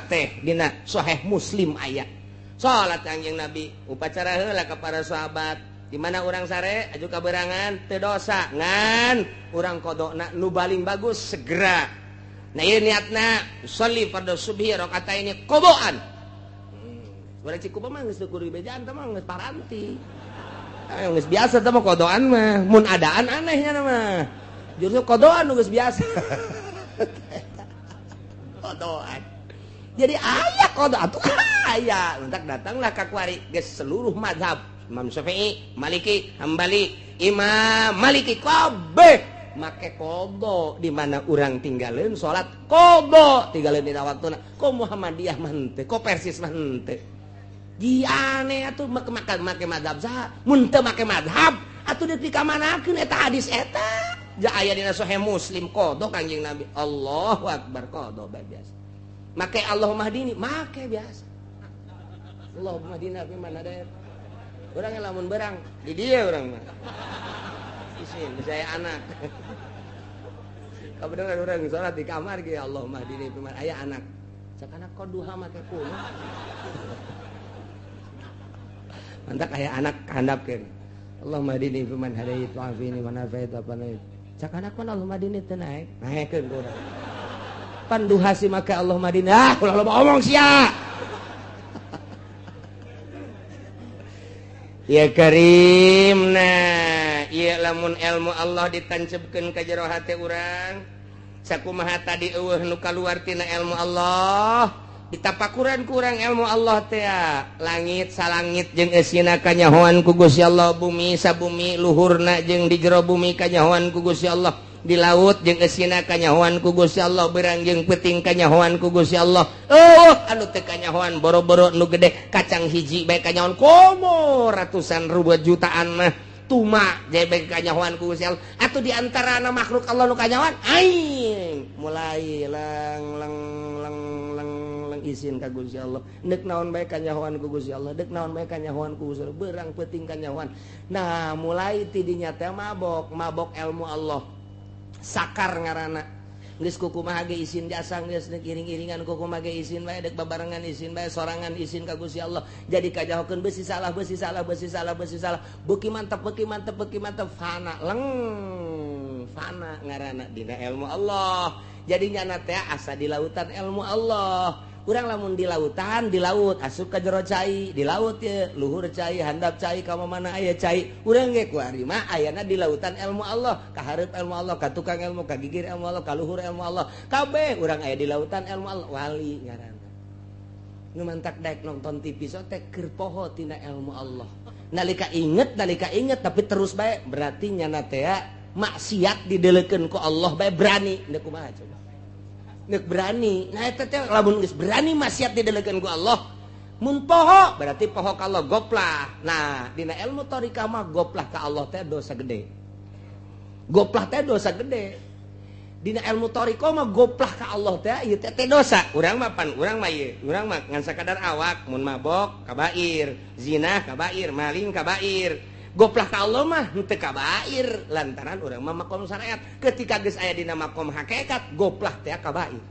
teh dina Sahih Muslim aya. Salat Kangjeng Nabi upacara heula ka para sahabat. Di mana urang sare aju kaberangan teu dosa ngan urang qadona nu baling bagus segera. Nah ieu niatna sholli fardhu subhi rakaataini qadaan. Urang Cikupa mah geus teu kudu dibejaan teh mah geus paranti. Geus biasa teh mah qadaan mah, mun adaan anehnya mah. Justru qadaan nu geus biasa. Qadaan. Jadi aya qada atuh aya. Entak datanglah ka kuari geus seluruh mazhab Imam Syafi'i, Maliki, Hambali, Imam Maliki kabeh make qada di mana urang tinggalin salat qada tinggalin dina waktuna. Ko Muhammadiyah mah henteu, ko Persis mah henteu. Di aneh atuh make mazhab saha? Mun teu make mazhab atuh dipikamanakeun eta hadis eta. Ja aya dina Sahih Muslim qada Kangjeng Nabi. Allahu akbar qada bae biasa. Make Allahumma hdini, make biasa. Allahumma hdina fi man hadait. Urang lamun berang di dieu urang mah. Isin saya anak. Kabeneran urang salat di kamar ge Allahumma hdini fi man aya anak. Cak anak kok duha make kumaha. Mantak aya anak handapkeun. Allahumma hdini fi man hadait wa afini man afait wa. Cakanak pan Allah Madini teu naek. Naekeun ku urang. Pan duha si make Allah Madini. Ah, ulah loba omong sia. Ya Karim, nah ieu lamun ilmu Allah ditancepkeun ka jero hate urang, sakumaha tadi eueuh nu kaluar tina ilmu Allah, ditapakuran ku urang ilmu Allah teh langit salangit jeung eusina kanyahoan ku Gusti Allah, bumi sabumi luhurna jeung di jero bumi kanyahoan ku Gusti Allah, di laut jeung eusina kanyahoan ku Gusti Allah, beurang jeung peuting kanyahoan ku Gusti Allah. Oh, anu teu kanyahoan boro-boro nu gede kacang hiji bae kanyahoan komo ratusan ribu jutaan mah tuma jebeng kanyahoan ku Gusti Allah. Atuh di antarana makhluk Allah nu kanyahoan aing mulai leng leng leng leng leng isin ka Gusti Allah. Deuk naon bae kanyahoan ku Gusti Allah, deuk naon bae kanyahoan ku Gusti Allah, beurang peuting kanyahoan. Nah, mulai ti dinya teh mabok, mabok ilmu Allah. Sakar ngaranna geus kukumaha ge isin jasa geus deuk iring-iringan kukumaha ge isin bae deuk babarengan isin bae sorangan isin ka Gusti Allah. Jadi kajahokeun beusi salah beusi salah beusi salah beusi salah beuki mantep beuki mantep beuki mantep fana leng fana ngaranna dina ilmu Allah. Jadi nyana teh asa di lautan ilmu Allah. Urang lamun di lautan di laut asup ka jero cai di laut ye luhur cai handap cai ka mana aya cai urang ge ku ari mah ayana di lautan ilmu Allah, ka hareup ilmu Allah, ka tukang ilmu, ka gigir ilmu Allah, ka luhur ilmu Allah, kabeh urang aya di lautan ilmu Allah. Wali ngaranna nu mantak daek nonton TV so teh keur poho tina ilmu Allah. Nalika inget tapi terus bae berarti nyana teh maksiat didelekeun ku Allah bae berani deuk kumaha coba. Nek berani, nah eta teh lamun geus berani maksiat didelekeun ku Allah, mun poho berarti poho ka Allah goplah. Nah, dina ilmu thariqah mah goplah ka Allah teh dosa gede. Goplah teh dosa gede. Dina ilmu thariqah mah goplah ka Allah teh ieu teh dosa. Urang mah pan urang mah ieu, urang mah ngan sakadar awak mun mabok kabair, zina kabair, maling kabair. Goplah ka Allah mah henteu kabair lantaran urang mah makom syariat. Ketika geus aya dina makom hakikat goplah teh kabair.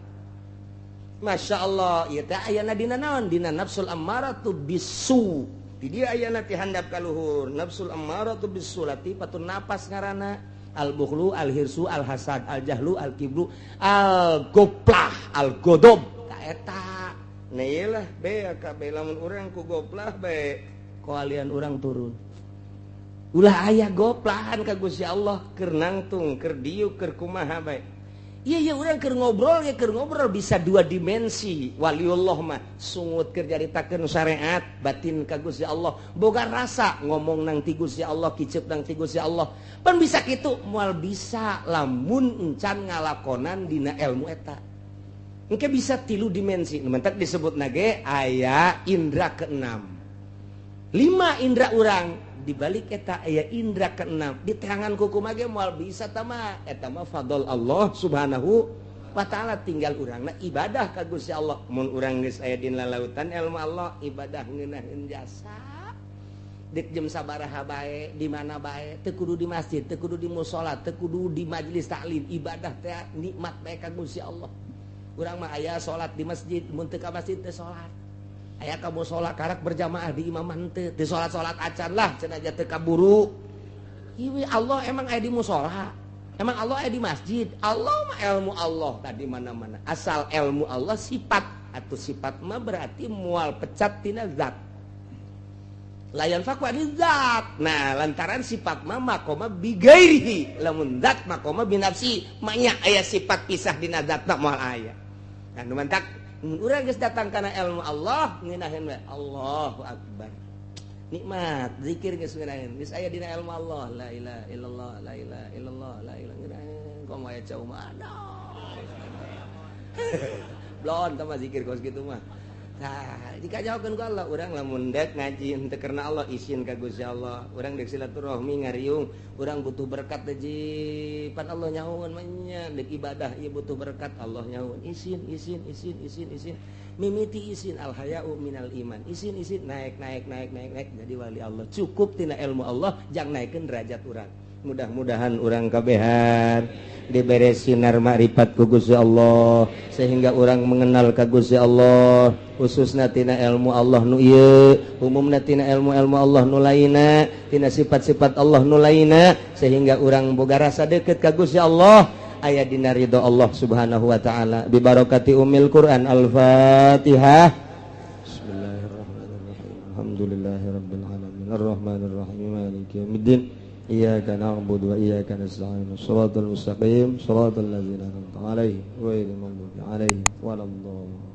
Masya Allah, ieu teh ayana dina naon? Dina nafsul ammaratu bisu. Di dieu ayana ti handap ka luhur. Nafsul ammaratu bisu latifatun napas ngaranna. Al bukhlu, al hirsu, al hasad, al jahlu, al kibru, al goplah, al godob. Ta eta. Nah ieu lah be kabeh lamun urang ku goplah bae koalian urang turun. Ulah aya goplahan ka Gusti Allah keur nangtung, keur diuk, keur kumaha bae. Iya iya urang keur ngobrol ya keur ngobrol bisa dua dimensi. Waliullah mah sungut keur nyaritakeun syariat batin ka Gusti Allah. Boga rasa ngomong nang ti Gusti Allah, kicep nang ti Gusti Allah. Pan bisa kitu moal bisa lamun encan ngalakonan dina ilmu eta. Engke bisa tilu dimensi. Nu mentak disebutna ge aya indra keenam. Lima indra urang dibalik eta aya indra keenam di tangan kuku mage moal bisa tama eta mah fadl Allah subhanahu wa ta'ala. Tinggal urangna ibadah ka Gusti Allah. Mun urang geus aya dina lautan ilmu Allah ibadah ngeunaheun jasa deuk jam sabaraha bae di mana bae teu kudu di masjid teu kudu di musala teu kudu di majelis taklim ibadah teh nikmat bae ka Gusti Allah. Urang mah aya salat di masjid mun teu ka masjid teu salat. Aya ka musala karak berjamaah di imam henteu, di salat-salat acan lah cenah teu kaburu. Ieu Allah emang aya di musala, emang Allah aya di masjid. Allah mah ilmu Allah tadi mana-mana. Asal ilmu Allah sifat atau sifat mah berarti mual pecat tina zat. Layan fakwa di zat. Nah, lantaran sifat mah makoma bigairihi, lamun zat makoma binafsi, manya aya sifat pisah dina zat mah moal aya. Nah, nu mantak urang geus datang kana ilmu Allah ngeunaheun we Allahu akbar. Nikmat zikir geus ngeunaheun geus aya dina ilmu Allah la ilaha illallah la ilaha illallah la ilaha ngeunaheun komo aya cau mah aduh. Blon tah mah zikir kos kitu mah. Tah dikajahokeun ku Allah urang lamun dek ngaji henteu karena Allah isin ka Gusti Allah. Urang dek silaturahmi ngariung urang butuh berkat teh pan Allah nyahoeun mah nya dek ibadah ieu butuh berkat Allah nyahoeun isin isin isin isin isin mimiti isin al haya'u minal iman isin isin naik naik naik naik naik jadi wali Allah. Cukup tina ilmu Allah jang naikeun derajat urang. Mudah-mudahan urang kabehan dibere sinar makrifat ku Gusti Allah sehingga urang mengenal ka Gusti Allah, khususna tina ilmu Allah nu ieu, umumna tina ilmu-ilmu Allah nu lainna, tina sifat-sifat Allah nu lainna, sehingga urang boga rasa deket ka Gusti Allah, aya dina ridho Allah Subhanahu wa taala. Bi barakati umil Quran. Al-Fatihah. Bismillahirrahmanirrahim. Alhamdulillahirabbil alamin arrahmanirrahim maliki yaumiddin. Iyyaka na'budu wa iyyaka nasta'in. Shiratal mustaqim, shiratal ladzina an'amta 'alaihim ghairil maghdubi 'alaihim waladdallin.